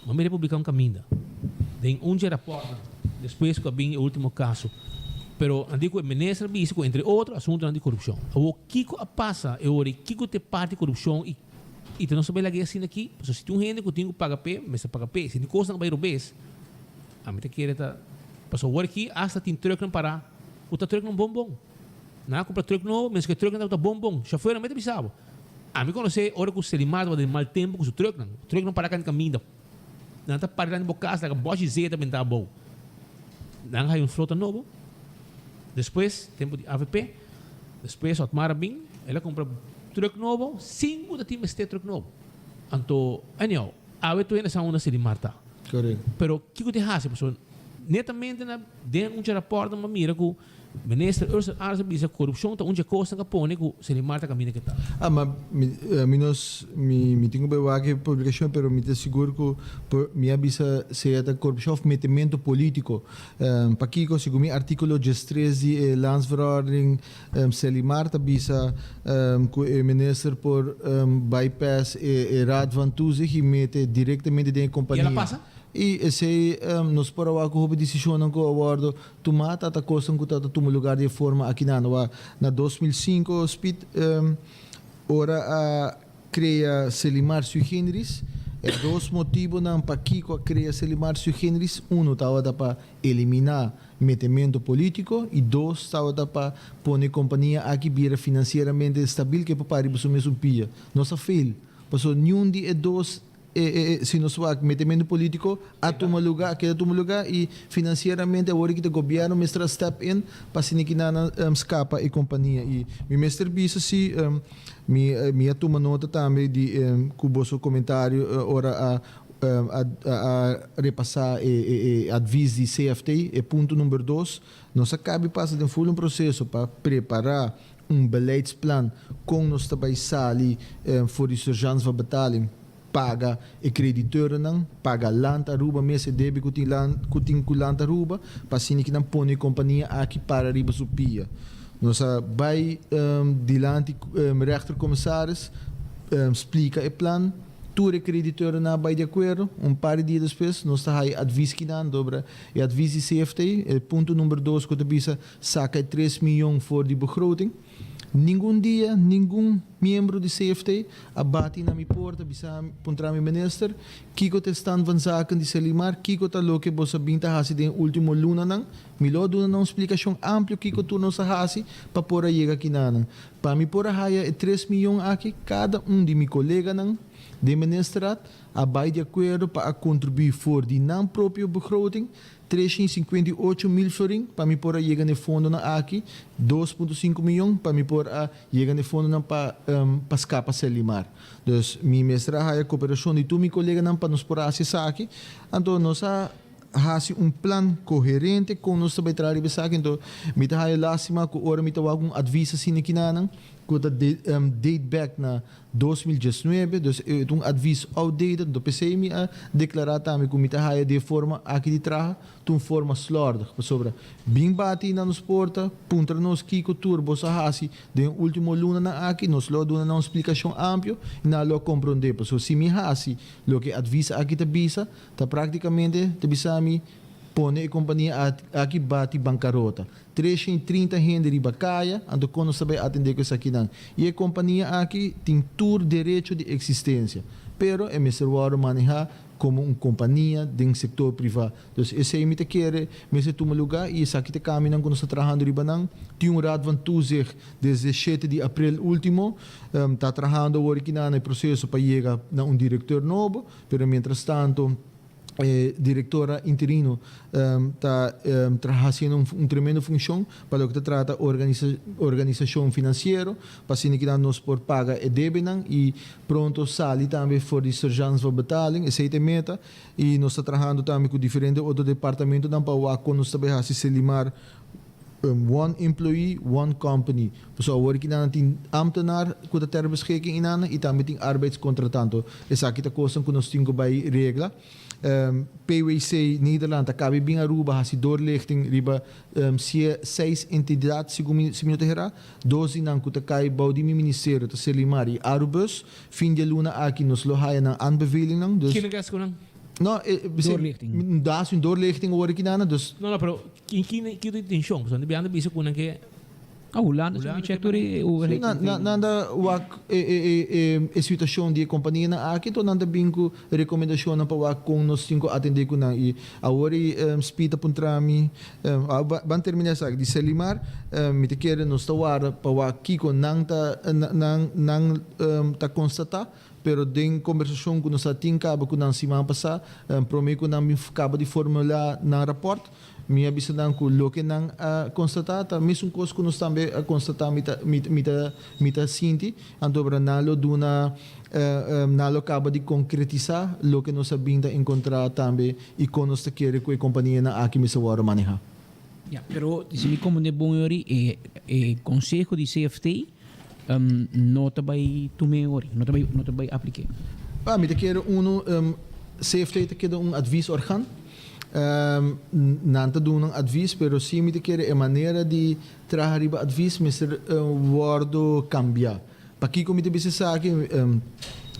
Mami Republica un caminda den un dje raportnan despues cu a bin e ultimo caso. Pero nan di cu e minister a bisa cu entre otro asuntonan di corupcion. Awor kico a pasa e ora y kico ta e parti di corupcion y y ta nos ta bay laga e asina aki? Pasobra si tin un hende cu tin cu paga p'e, mester paga p'e. Si tin cosnan a bay robes, ami ta kere ta pasobra awor aki hasta tin trucknan para cu ta trucknan bon bon. Nan a cumpra truck nobo, mester cu e trucknan tabata bon bon. Chauffeurnan mester bisa bo. Ami konosé ora ku Selimar tabata den mal tempu ku su trùknan. Trùknan para kanta kaminda. Nan ta para dilanti bo kas laga bòshi zeta bentá abou. Nan a haña un flota nobo. Despues, tempu di avp, despues Otmar a bin, el a kumpra trùk nobo sin ku ta tin mester trùk nobo. Anto, anyhow, awe tur hende sa unda Selimar ta. Pero kiko tin hasi? Pasobra netamente na den un dje rapòrt nan a mira ku Minister Ursel Arends a bisa corupcion ta un dje cosnan cu a pone cu Selimar ta caminda ke ta. Ah, ma mi, mi nos, mi, mi tin cu bay wak e publicacion, pero mi ta sigur cu por, mi a bisa sea ta corupcion of metemento politico. Pakico? Segun mi articulo diestres di e Landsverordening, Selimar ta bisa cu e minister por bypass e, e Raad van Toezicht y mete directamente den e Y el a compania. pasa? Y esey nos por a wak cu hopi decisionnan cu a wordo Tuma ta ta kosnan ku ta ta tuma lugar di e forma aki nan. Wa na 2005 Speed ora a krea Selimar sui generis, e dos motibonan pakiko a krea Selimar sui generis, uno tabata pa eliminá metemento polítiko i dos tabata pa pone kompania aki bira finansieramente stabil ke por para riba su mesun pia. Nos a fail, pasobra niun di e dos E si nos wak metemento politico a tuma luga, a keda tuma luga y financieramente awor aki ta gobierno mester a step in pa asina ki nan a scapa e compania. Y mi mester bisa si mi mi a tuma nota tambe di cu boso comentario ora a a a repasa e e advies di CFT, e punto number dos, nos a cabi pasa den full un proceso pa prepara un beleidsplan kon nos ta bai sali for di surgeance van betaling, paga e crediteurnan, paga Land Aruba mes e debe cu tin Land cu tin cu Land Aruba pa asina ki nan pone e compania aki para riba su pia. Nos a bai dilanti rechtercommissaris splica e plan, tur e crediteurnan a bai di acuerdo, un par di dia despues nos ta haya advies kinan dobra e advies di CFT, e punto number dos cu ta bisa Saka e tres miyon for di begroting. Ningun dia ningun miembro di CFT a bati na mi porta bisa puntra mi minister kiko ta e stand van zaken di Selimar, kiko ta loke boso a bin ta hasi den e ultimo lunanan. Mi lo a duna nan un splikashon amplio kiko tur nos a hasi pa por a yega kinanan. Pa mi por a haya e tres miyon aki kada un di mi koleganan den ministerraad a bai di akuerdo pa a kontribuí for di nan propio begroting 358 mil florin pa mi por a yega na e fondonan aki, 2.5 miyon pa mi por a yega na e fondonan pa pa skapa Selimar. Dus mi mester a haya koperashon di tur mi koleganan pa nos por a hasi esaki. Anto nos a hasi un plan koherente kon nos ta bai traha riba esaki. Anto mi ta haya lastima ku ora mi ta wak un advis asina kinanan ku ta date back na 2019, dus e ta un advies outdated, anto p'esei mi a deklará tambe ku mi ta haya di e forma aki di traha ta un forma slòrdig, pasobra bin bati na nos porta, puntra nos kiko tur boso a hasi den e último lunanan aki, nos lo a duna nan un splikashon amplio i nan lo a komprondé, pasobra si mi hasi loke e advies aki ta bisa, ta práktikamente ta bisa mi pone e kompania aki bati bankarota. 330 hende riba kaya, anto kon nos ta bai atendé ku esakinan? I e kompania aki tin tur derecho di eksistensia, pero e mester wòrdu manehá komo un kompania den sektor privá. Dus esei mi ta kere mester tuma lugá i esaki ta kambionan ku nos ta trahando riba nan. Tin un Raad van Toezicht desde shete di aprel último, ta trahando awor aki na e proseso pa yega na un direkteur nobo, pero mientrastanto, E directora interino ta haciendo un tremendo funcion pa loke ta trata organisacion financiero pa asina kinan nos por paga e debenan y pronto sali tambe for di sergeants van betaling. Esey ta e meta y nos ta trahando tambe cu diferente otro departamentonan pa wak con nos ta bay haci Selimar One employee, one company. Pasobra awor ki nan tin ambtenaar ku ta ter beschikking i nan i tambe tin arbeidscontratanto. Esaki ta kosnan ku nos tin ku bai regla. PwC Nederland a kabi bin Aruba hasi doorlichting riba seis entidat segun mi si mi no ta hera. Dos di nan ku ta kai bou di mi ministerio ta Serlimar i Arubus. Fin di e luna aki nos lo haya nan aanbevelingnan. Dus. Kinan ke hasi ku nan? No, e, Doorlichting. Da hasi un doorlichting awor aki nan, dus. No, no, pero Kin kin ki ta intencion? Pasobra nan ta bisa ku nan ke. Ah, Hulanda si mi check tur e overheid. Nan nan nan ta wak e e e e e situacion di e companianan aki, enton nan ta bin ku recomendacionnan pa wak kon nos tin ku atende ku nan. I awor e Speed ta puntra mi, ban termina esaki di Selimar, mi ta kere nos ta warda pa wak kiko nan ta nan nan ta constata, pero den conversacion ku nos a tin kaba ku nan siman pasa, prome ku nan bin kaba di formula nan rapport, Mi a bisa nan ku loke nan a konstatá ta mesun kos ku nos tambe a konstatá, mi ta mi ta mi ta sinti. Anto ora nan lo duna nan lo kaba di konkretisá loke nos a bin ta enkontrá tambe i kon nos ta kere ku e kompanianan aki mester wòrdu manehá. Ya, pero si mi komprendé bon yori, e e konseho di CFT no ta bai tum'é yori, no ta bai no ta bai aplik'é. Ah, mi ta kere unu CFT ta keda un advisorgan. Nan ta duna un advis, pero si mi ta kere e manera di traha riba advis mester wordo cambia. Pakico mi ta bisa esaki?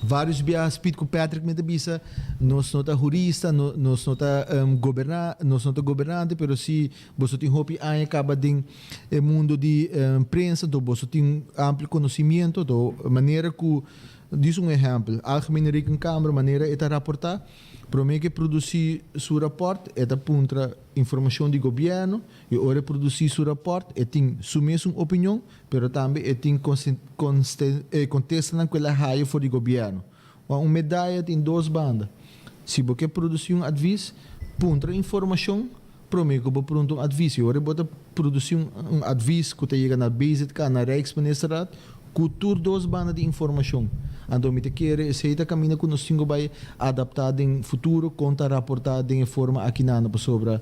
Varios biaha Speed cu Patrick mi ta bisa, nos no ta hurista, nos no ta goberna, nos no ta gobernante, pero si boso tin hopi aña caba den e mundo di prensa, enton boso tin amplio conocimiento, enton manera cu, dis un ehempel, Algemene Rekenkamer manera e ta raporta, Promé ku e produsí su rapòrt e ta puntra informashon di gobièrnu i ora e produsí su rapòrt e tin su mesun opinion pero tambe e tin kontestanan ku el a haya for di gobièrnu. Wak un medaya tin dos banda. Si bo ke produsí un advis, puntra informashon promé ku bo prunta un advis i ora bo ta produsí un advis ku ta yega na BZK, na Rijksministerraad, ku tur dos banda di informashon. Anto mi ta kere esei ta kaminda ku nos tin ku bai adaptá den futuro kon ta raportá den e forma akinan pasobra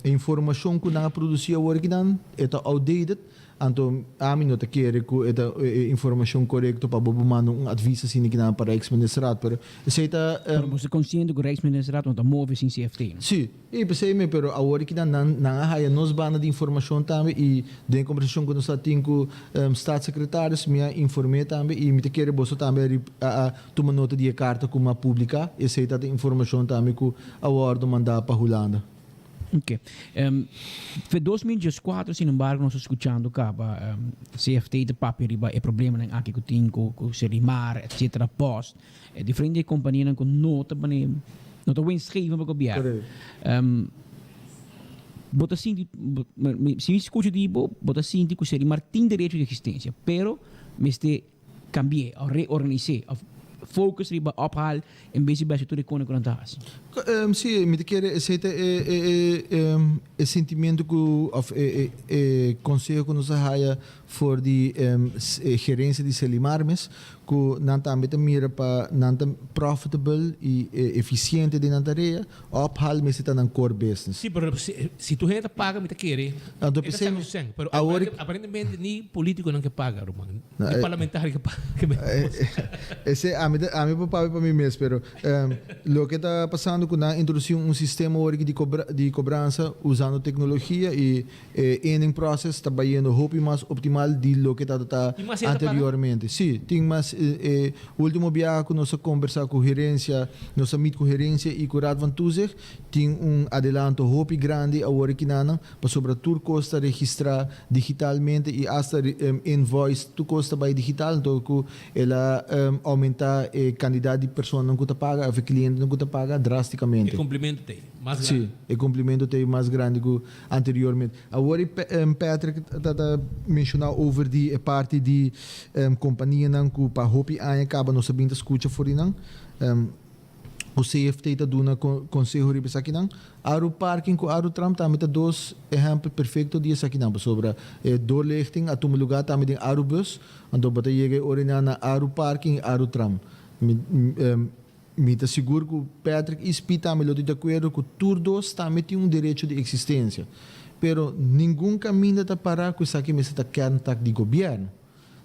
e informashon ku nan a produsí awor akinan e ta outdated Anto ami no ta kere ku e ta e informashon korekto pa bo bo manda un advis asina kinan pa Rijksministerraad, pero esei ta. Pero bo ta konsiente ku Rijksministerraad no ta move sin CFT, no? Sí, i p'esei mi, pero awor kinan nan nan a haya nos banda di informashon tambe i den e kombersashon ku nos a tin ku Staatssecretaris mi a inform'é tambe i mi ta kere boso tambe a a a tuma nota di e karta ku mi a publiká, esei ta ta informashon tambe ku a wòrdu mandá pa Hulanda. Ok. Um, fe 2014, sin embargo, nos skuchando kaba um, CFT ta papia riba e problemanan aki ku tin ku ku Selimar, etc. Post. E diferente kompanianan ku no ta bane no ta winstgevend pa gobièrnu. Um, bo ta sinti, si mi skucha di bo, bo ta sinti ku Selimar tin derecho di eksistensia, pero mester Cambi'é of reorganis'é of focus riba ophaal en bes di bèsha tur e kone ku nan ta hasi. Sí, mi ta kere esei ta e e e e sentimiento ku of e e e konseho ku nos a haya for di e gerensia di Selimar mes ku nan tambe ta mira pa nan ta profitable i efisiente den nan tarea, ophaal mester ta nan core business. Sí, pero si tur hende ta paga mi ta kere Anto e ta p'esei saka su sèn, pero awor aparentemente ni politiconan ke paga ruman. Ni parlamentario ke paga. Esei ami ta ami por papia pa mi mes pero loke ta pasando ku nan a introdusi un sistema awor aki di kobra di kobransa usando teknologia i e earning process ta bayendo hopi mas optimal di loke tabata Tin mas hende ta paga? anteriormente. Si, tin mas e ultimo biaha ku nos a kombersa ku gerensia nos a meet ku gerensia i ku Raad van Toezicht tin un adelanto hopi grandi awor aki nan Pasobra tur kos ta registrá digitalmente i asta invoice tur kos ta bai digital, anto ku el a oumentá e kandidat di personanan ku ta paga òf e klientenan ku ta paga drástikamente. E kumplimentu ta ei mas grandi. Sí, e kumplimentu ta ei mas grandi ku anteriormente. Awor i Patrick ta ta menshoná over di e parti di kompanianan ku pa hopi aña kaba nos a bin ta skucha for di nan. Ku CFT ta duna konseho riba esakinan. Aru Parking ku Aru Tram tambe ta dos ehèmpel perfekto di esakinan pasobra e doorlichting a tuma lugá tambe den Aru Bus, anto bo ta yega e oriná na Aru Parking i Aru Tram. Mi mi ta sigur ku Patrick i Speed tambe lo ta di akuerdo ku tur dos tambe tin un derecho di eksistensia. Pero ningun kaminda ta pará ku esaki mester ta kerntak di gobièrnu.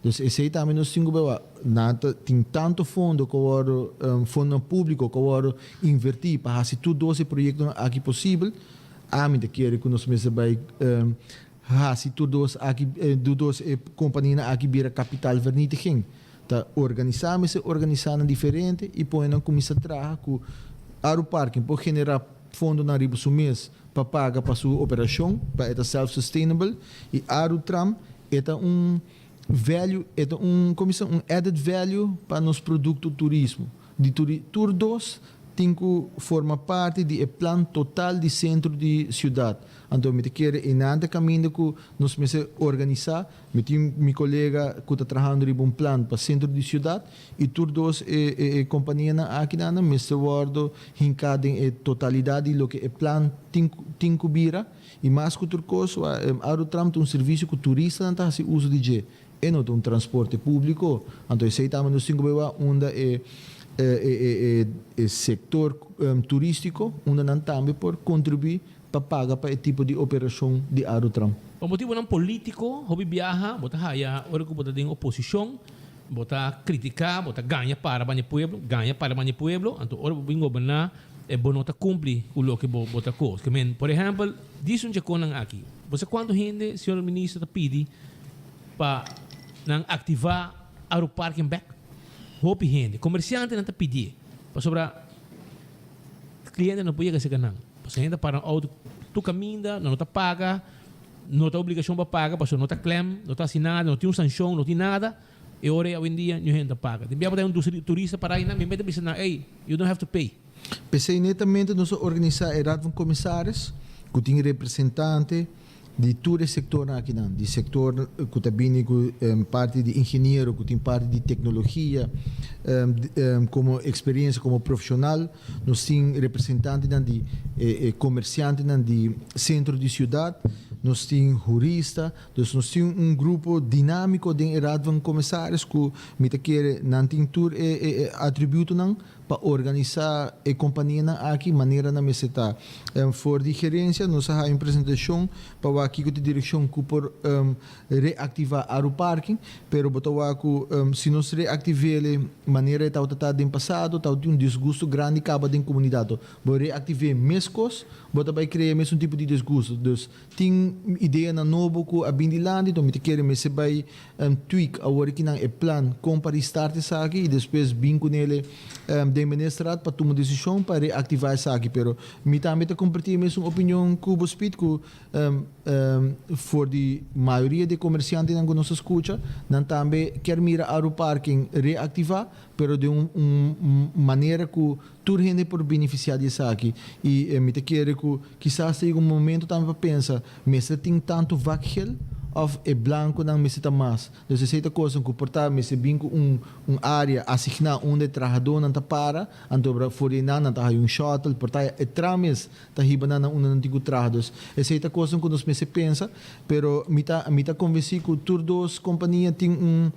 Dus esei tambe nos tin ku bewa. Nan ta tin tantu fondo ku a wòrdu, fondonan públiko ku a wòrdu invertí pa hasi tur dos e proyektonan aki posibel. Ami ta kere ku nos mester bai hasi tur dos aki, tur dos e kompanianan aki bira kapitaalvernietiging. Ta organisá mester organisá nan diferente i pone nan kuminsá traha ku Aruparking por generá fondonan riba su mes pa paga pa su operashon, pa e ta self-sustainable i Arutram e ta un value, e ta un, komo bisa, un added value pa nos produkto turismo. Di turi, tur dos tin ku forma parti di e plan total di sentro di siudat. Anto mi ta kere einan ta kaminda ku nos mester organisá. Mi tin mi kolega ku ta trahando riba un plan pa sentro di siudat i tur dos e e e kompanianan akinan mester wòrdu hinká den e totalidat di loke e plan tin tin ku bira. I mas ku tur kos, Arutram ta un servisio ku turistanan ta hasi uso di dje. E no ta un transporte públiko. Anto esei tambe nos tin ku bai wak unda e e e e sektor turístiko, unda nan tambe por kontribuí pa paga pa e tipo di operashon di Arutram. Pa motibonan polítiko, hopi biaha bo ta haya ora ku bo ta den oposishon, bo ta kritiká, bo ta gaña para banda e pueblo, gaña para banda e pueblo, anto ora bo bin goberná, E bo no ta cumpli cu loke bo bo ta cos. Ke men, por ehempel, dice un djaconnan aki, bo sa cuanto hende señor minister ta pidi pa nan activa Aruparking bek? Hopi hende. Comerciantenan ta pidié, pasobra cliente no por yega cerca nan. Pasobra hende ta para nan auto tur caminda, nan no ta paga, no ta obligacion pa paga, pasobra no ta klem, no ta haci nada, no tin un sancion, no tin nada. E ora ei awendia ñu hende ta paga. Tin bia bo ta un turista para einan, mi mester bisa nan, ey, you don't have to pay. P'esei netamente nos a organisá e Raad van Commissaris ku tin representante di tur e sektornan akinan, di sektor ku ta bini ku parti di ingeniero, ku tin parti di teknologia komo eksperensia komo profeshonal. Nos tin representantenan di e komersiantenan di sentro di siudat, nos tin hurista. Dus nos tin un grupo dinámiko den e Raad van Commissaris ku mi ta kere nan tin tur e e atributonan pa organisá e kompanianan aki manera nan mester ta. For di gerensia nos a haña un presentashon pa wak kiko ta e direkshon ku por reaktivá Aruparking, pero bo ta wak ku si nos reaktiv'é manera e tabata ta den pasado tabatin un disgusto grandi kaba den komunidat. Bo reaktiv'é meskos bo ta bai krea mesun tipo di disgusto. Dus Tin ideanan nobo ku a bin dilanti, enton mi ta kere mester bai tweak awor aki nan e plan kon pa restart esaki i despues bin ku nele den. den Ministerraad pa tuma desishon pa reaktivá esaki. Pero mi tambe ta kompartí e mesun opinion ku bo Speed ku for di mayoria di e komersiantenan ku nos a skucha, nan tambe kier mira Aruparking reaktivá, pero den un un manera ku tur hende por benefisiá di esaki. I mi ta kere ku kisas ta yega un momento tambe pa pensa, mester tin tantu vak gel òf e blankonan mester ta mas? Dus esei ta kosnan ku por ta mester bin ku un un área asigná unda e trahadónan ta para, anto for di einan nan ta haña un shuttle, por ta e tram mes ta hiba nan na unda nan tin ku traha. Dus esei ta kosnan ku nos mester pensa, pero mi ta mi ta konvensí ku tur dos kompania tin un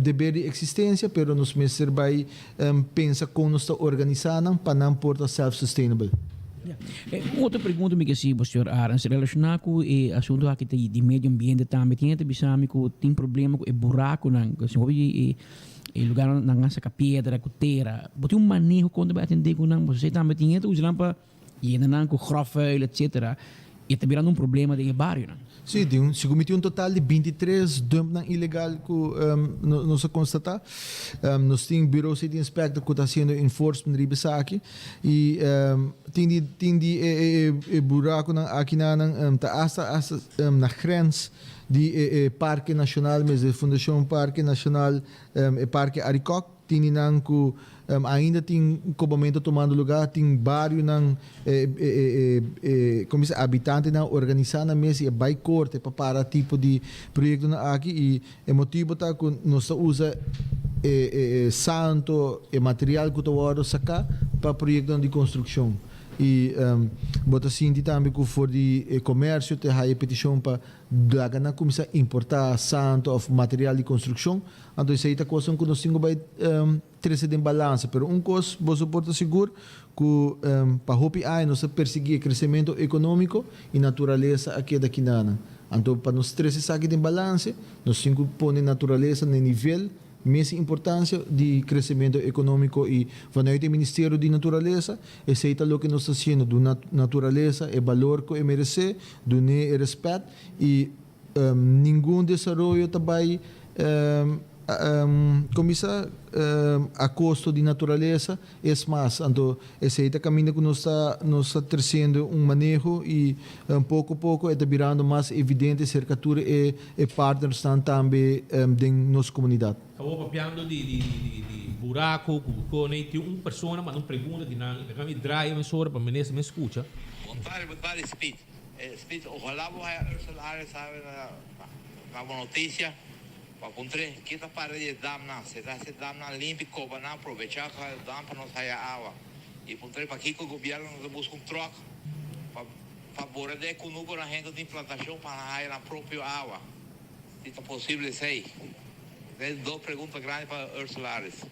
deber di eksistensia, pero nos mester bai pensa kon nos ta organisá nan pa nan por ta self-sustainable. Un otro pregunta mi ke hasi bo, señor Arends, relashoná ku e asuntu aki di medio ambiente tambe. Tin hende ta bisa mi ku tin problema ku e burakunan, ku hopi di e lugarnan nan a saka piedra ku tera. Bo tin un maneho kon ta bai atendé ku nan? Pasobra esei tambe tin hende ta usa nan pa yena nan ku grofvuil etcetera i e ta birando un problema den e barionan. Sí, tin un, segun mi tin un total di bintitres dumpnan ilegal ku nos a konstatá. Nos tin Bureau City Inspector ku ta hasiendo enforcement riba esaki i tin di tin di e e e burakunan akinanan ta asta asta na grens di e e parke nashonal mes, e Fundashon Parke Nashonal e Parke Arikok. Tin di nan ku ainda tin kobamentu tumando lugá, tin barionan, e komo bisa abitantenan organisá nan mes i a bai korte pa para tipo di proyektonan aki i e motibu ta ku nos ta usa e santo, e material ku ta wòrdu saká pa proyektonan di konstrukshon. I bo ta sinti tambe ku for di e komersio ta haya petishon pa laga nan kuminsá importá santo òf material di konstrukshon. Anto esei ta kosnan ku nos tin ku bai trese den balansa. Pero un kos boso por ta sigur ku pa hopi aña nos a persiguí e kresementu ekonómiko i naturalesa a keda kinanan. Anto pa nos trese esaki den balanse nos tin ku pone naturalesa na e nivel mes importansia di kresementu ekonómiko i vanuit e Ministerio di Naturalesa esei ta loke nos ta hasiendo, duna naturalesa e balor ku e meresé, dun'é e rèspèt i Ningun desaroyo ta bai kuminsá a kosto di naturalesa, es mas, anto esei ta kaminda ku nos ta nos ta tresiendo un maneho i poko poko e ta birando mas evidente serka tur e e partnersnan tambe den nos komunidat. Awor papiando di di di buraco cu cone tin un persona manda un pregunta di nan y mi draai mesora pa minister mi scucha. Bon tardi, bon tardi Speed. Smith, Ojalá bo haya Ursula Arias sabe na bo noticia pa puntr'é ki ta para di e damnan, si ta hasi e damnan limpi, koba nan, probecha ku e dam pa nos haya awa. I puntr'é pakiko gobierno no ta buska un truck pa pa bora den e kunukunan hende ku tin plantashon pa nan haya nan propio awa, si ta posible esei. Esei dos pregunta grandi pa Ursula Arias.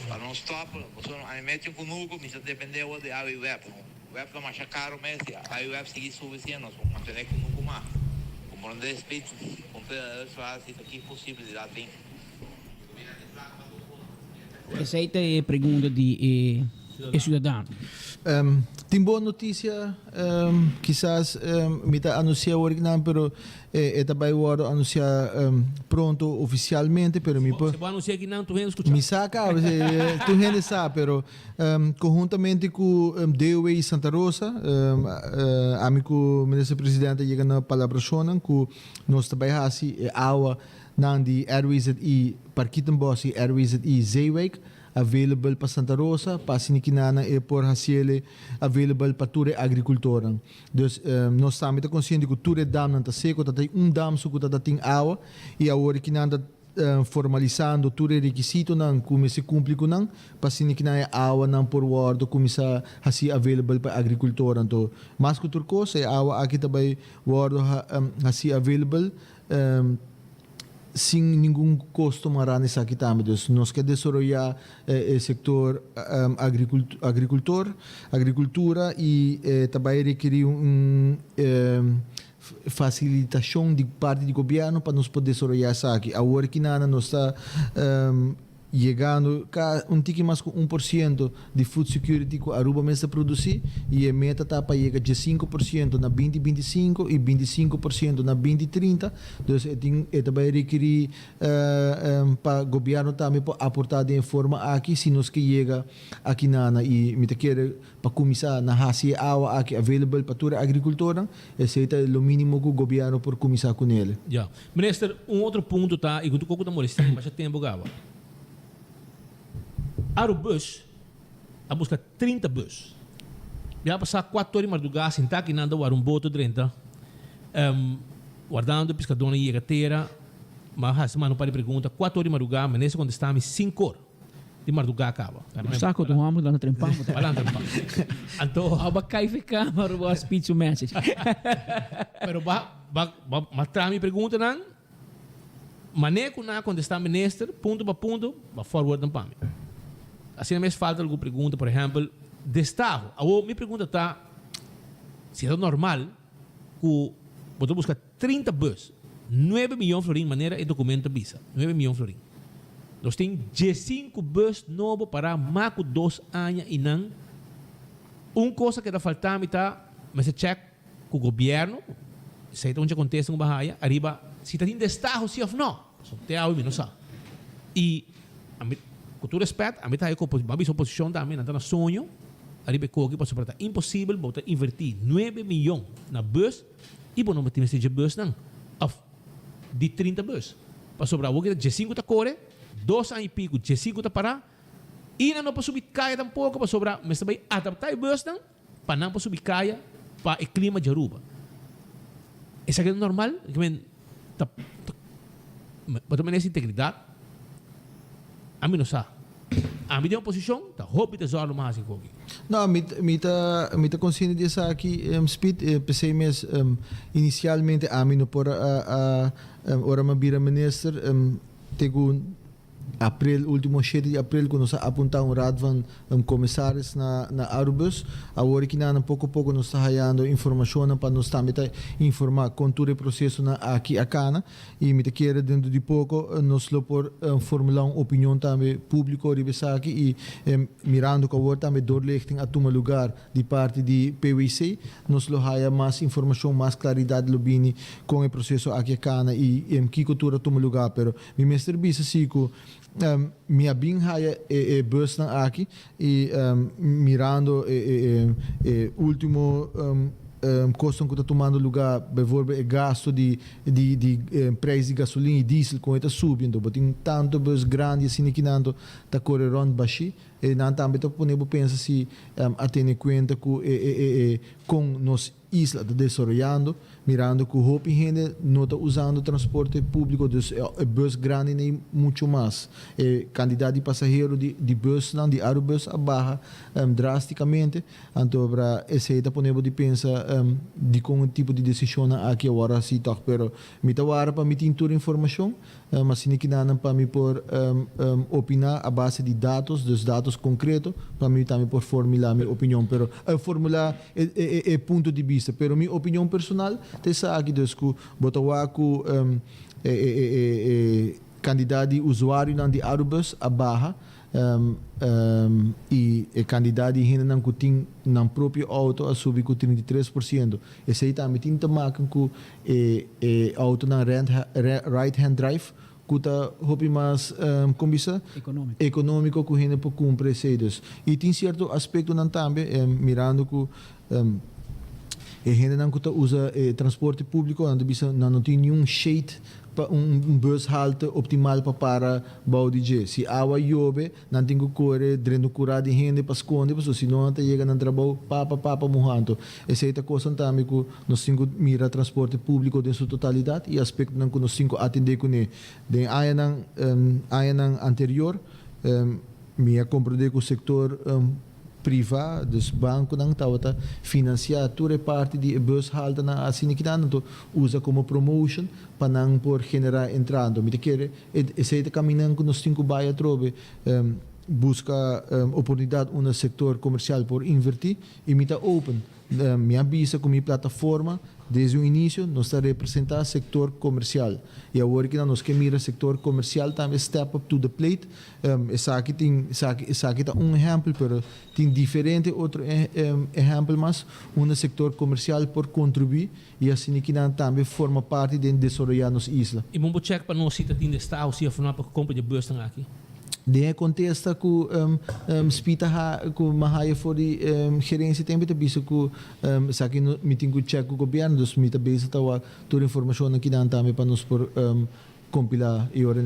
Pa no stop, pasobra ami meti un kunuku, mi ta depende awor di awa i web. Web ta masha karo mes i awa i web sigui subi asina, nos por mantene kunuku mas. Komprende Speed? Puntra Ursula si ta ki posibilidat tin. Esei ta e pregunta di e ciudadano. Tin bon noticia, kisas mi ta anuncia awor kinan, pero e ta bay wordo anuncia pronto oficialmente, pero mi por. Si bo anuncia kinan tur hende scucha. Mi sa caba, tur hende sa, pero conhuntamente cu DOW y Santa Rosa, ami cu Minister Presidente a yega na palabracionnan cu nos ta bay haci e awa nan di RWZI Parkietenbos y RWZI Zeewijk available pa Santa Rosa, pa asina kinanan e por hasiele available pa tur e agricultornan. Dus nos tambe ta consciente cu tur e damnan ta seco, ta tin un dam so cu ta ta tin awa y awor kinan ta formalisando tur e requisitonan cu mester cumpli cu nan pa asina kinan e awanan por wordo cuminsa haci available pa e agricultornan. Anto mas cu tur cos e awa aki ta bay wordo haci available sin ningun kosto mará na esaki tambe. Dus nos ke desaroyá e sektor agrikultor, agrikultura i ta bai rekerí un fasilitashon di parti di gobièrnu pa nos por desaroyá esaki. Awor ki nana nos ta. yegando ka un tiki mas ku 1% di food security ku Aruba mes ta produsí i e meta ta pa yega 15% na 2025 i 25% na 2030. Dus e tin e ta bai rekirí pa gobièrnu tambe por aportá den e forma aki si nos ke yega akinana i mi ta kere pa kuminsá na hasi e awa aki available pa tur e agrikultornan, esei ta lo mínimo ku gobièrnu por kuminsá kunele. Ya. Minister, un otro punto ta, i ku tur koko ta molestiá mi masha tempu kaba. Arubus a buska 30 bus. Mi a pasá kuater ora di mardugá sintá akinan ta wara un boto drenta, wardando e piskadónan yega tera. Mi a hasi manda un par di pregunta. Kuater ora di mardugá, minister kontestá mi sinku or di mardugá kaba. Bo sa ku tur hòmber lanta trempan. Bo lanta trempan. Anto. Abo a kai fe kama ora bo a speech su message. Pero ba ba ba traha mi preguntanan. Manera ku nan a kontestá minister, punto pa punto, ba forward nan pa mi. Asina mes falta algun pregunta, por ehèmpel, destaho. Awor mi pregunta ta, si ta normal ku bo ta buska 30 bus, nuebe miyon florin manera e dokumento ta bisa, nuebe miyon florin. Nos tin diesinku bus nobo pará mas ku dos aña i nan un kos a keda falta mi ta mester chèk ku gobièrnu, esei ta un dje kontesta ku bo a haya, ariba si ta tin destaho si òf nò. Pasobra te awe mi no sa. I ami, ku tur rèspèt, ami ta haya ku bo a bisa oposishon tambe, nan ta na soño ariba e koki pasobra ta imposibel bo ta invertí nuebe miyon na bus i bo no tin mester dje busnan òf di 30 bus. Pasobra awor ki ta 15 ta kore, dos aña i piku 15 ta pará i nan no por subi kaya tampoko pasobra mester bai adaptá e busnan. Pa nan por subi kaya pa e klima di Aruba. Esaki ta normal? Ki men ta bo ta merece integridad? Ami no sa. Ami den oposicion ta hopi ta zorg lo mas hasi koki. No, mi mi ta mi ta konsiente di esaki Speed, p'esei mes inisialmente ami no por a a ora mi a bira minister te ku April, ultimo shete di april ku nos a apuntá un raad van komisaris na na Arubus. Awor aki nan poko poko nos ta hayando informashonnan pa nos tambe ta informá kon tur e prosesonan aki a kana i mi ta kere dentro di poko nos lo por formulá un opinion tambe públiko riba esaki i mirando ku awor tambe doorlichting a tuma lugar di parti di PWC nos lo haya mas informashon, mas klaridat lo bini kon e proseso aki a kana i kiko tur a tuma lugar pero Mi mester bisa si ku mi a bin haya e busnan aki i mirando e e ultimo kosnan ku ta tumando lugá, bijvoorbeeld e gasto di di di prijs di gasolin i diesel kon e ta subi, anto bo tin tantu bus grandi asina kinan anto ta kore rònt bashí, e nan tambe ta pone bo pensa si a tene kuenta ku e e kon nos Isla ta desaroyando, mirando cu hopi hende no ta usando transporte publico, dus e bus grandi n'ey mucho mas. E cantidad di pasahero di di busnan, di Arubus a baha drasticamente, anto bra esey ta pone bo di pensa dicon e tipo di decisionnan aki awor a haci toch, pero mi ta wara pa mi tin tur informacion. Asina kinanan pa mi por opiná a base di datos, dus datos konkreto, pa mi tambe por formulá mi opinion, pero formulá e punto di bista. Pero mi opinion personal ta esaki, dus ku bo ta wak ku e kandidat di usuarionan di Arubus a baha i e kandidat di hendenan ku tin nan propio outo a subi ku 33%. Esei tambe tin te maken ku e e autonan rent right hand drive ku ta hopi mas kon bisa? Economico. Economico ku hende por kumpra esei dus. I tin sierto aspektonan tambe mirando ku e hendenan ku ta usa e transporte publico nan ta bisa nan no tin niun shade pa un bus halte optimal pa para bou di dje. Si awa yobe Nan tin ku kore drenta un kurá di hende pa skonde pasobra si no nan ta yega nan trabou papa papa muhá. Anto esei ta kosnan tambe ku nos tin ku mira transporte públiko den su totalidat i aspektonan ku nos tin ku atendé kuné. Den añanan añanan anterior mi a komprendé ku sektor privá, dus bankonan tabata finansiá tur e parti di e bushaltenan asina kinan anto usa komo promotion pa nan por generá entrada. Anto mi ta kere E esei ta kaminan ku nos tin ku bai atrobe. Buska oportunidat unda sektor komersial por invertí i mi ta open. Mi a bisa ku mi plataforma desde un inisio nos ta representá sektor komersial i awor kinan nos ke mira sektor komersial tambe step up to the plate. Esaki tin esaki esaki ta un ehèmpel pero tin diferente otro ehèmpel mas unda sektor komersial por kontribuí i asina kinan tambe forma parti den desaroyá nos isla. I bon bo chèk pa nos si ta tin destaho si of no pa kompra di e busnan aki. Den e kontesta ku Speed a ha ku mi a haya for di gerensia tempu ta bisa ku esaki no mi tin ku chèk ku gobièrnu dus mi ta bezig ta wak tur informashonnan kinan tambe pa nos por kompilá i ora.